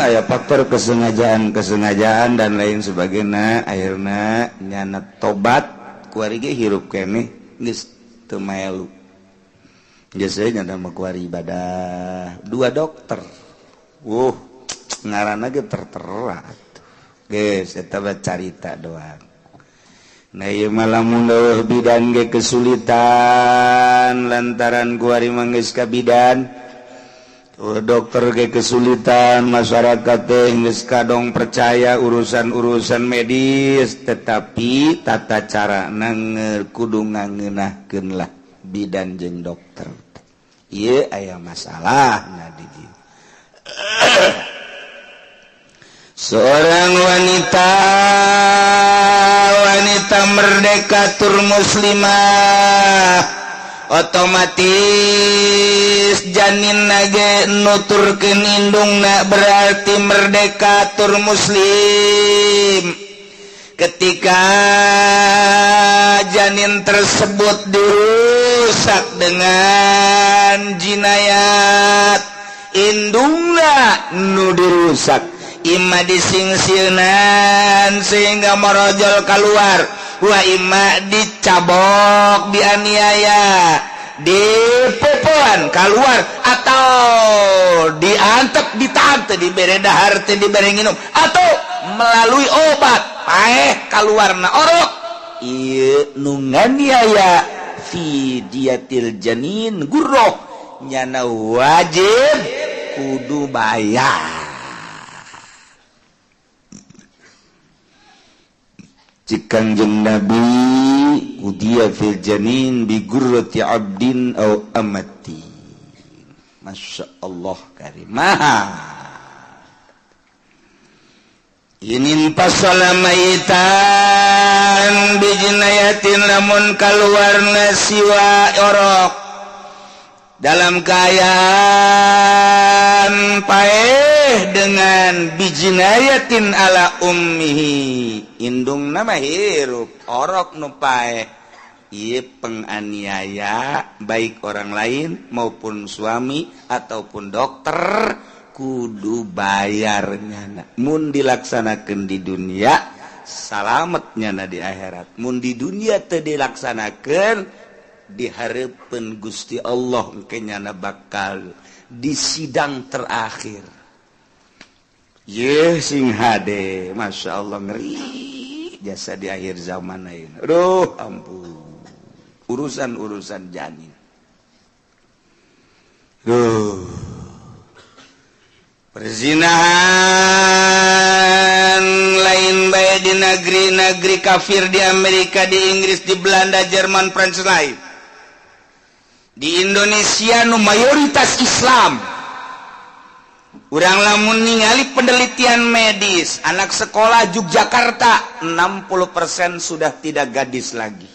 aya faktor kesengajaan-kesengajaan dan lain sebagainya. Akhirna nyana tobat, kuari ge hirup keneh, geus teu maelu, geus nyana mah kuari ibadah. Dua dokter, wuh, ngaranna ge tertera geus, eta carita doang. Nah, ieu mah lamun leuweuh bidan ge kesulitan lantaran kuari mah geus ka bidan. Oh, dokter ge kesulitan, masyarakat teh geus kadong percaya urusan-urusan medis, tetapi tata cara kudu ngangeunahkeun lah bidan jeung dokter. Ieu aya masalah. Nah, di dieu seorang wanita, wanita merdeka tur muslimah, otomatis janin nage nuturkeun indungna berarti merdeka tur muslim. Ketika janin tersebut dirusak dengan jinayat, indungna nu dirusak, imma disingsieunan sehingga morojol keluar, wa imma dicabok, dianiaya, dipopoan keluar, atau diantep, ditahan, teu dibere dahar, teu dibere nginum, atau melalui obat paeh keluarna orok, ieu nu nganiaya fi diatil janin gurroh, nyana wajib kudu bayar. Cik Kangjeng Nabi, udia fil janin bi gurrati abdin au amati. Masya Allah karimah. Inin pasala maitan bijinayatin, lamun kaluarna siwa orok dalam keadaan paeh dengan bijinayatin ala ummihi, indung nama hirup, orok nu paeh, ieu penganiaya baik orang lain maupun suami ataupun dokter kudu bayarnya. Mun dilaksanakan di dunia, salametnya na di akhirat. Mun di dunia teu dilaksanakan, dihareupeun Gusti Allah engke nyana bakal di sidang terakhir. Ye sing hade, Masya Allah, ngeri jasa di akhir zaman ayeuna. Aduh ampun, urusan-urusan janin. Duh, perzinahan lain bae di negeri-negeri kafir, di Amerika, di Inggris, di Belanda, Jerman, Prancis, lain di Indonesia nu mayoritas Islam. Urang lamun ningali penelitian medis, anak sekolah Yogyakarta 60% sudah tidak gadis lagi.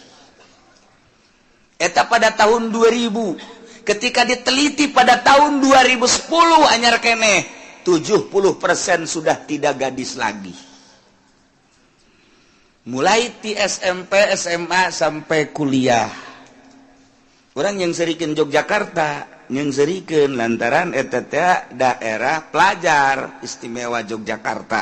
Eta pada tahun 2000. Ketika diteliti pada tahun 2010, anyar keneh, 70% sudah tidak gadis lagi. Mulai di SMP, SMA, sampai kuliah. Orang yang serikin Yogyakarta, yang serikin lantaran eta daerah pelajar istimewa Yogyakarta.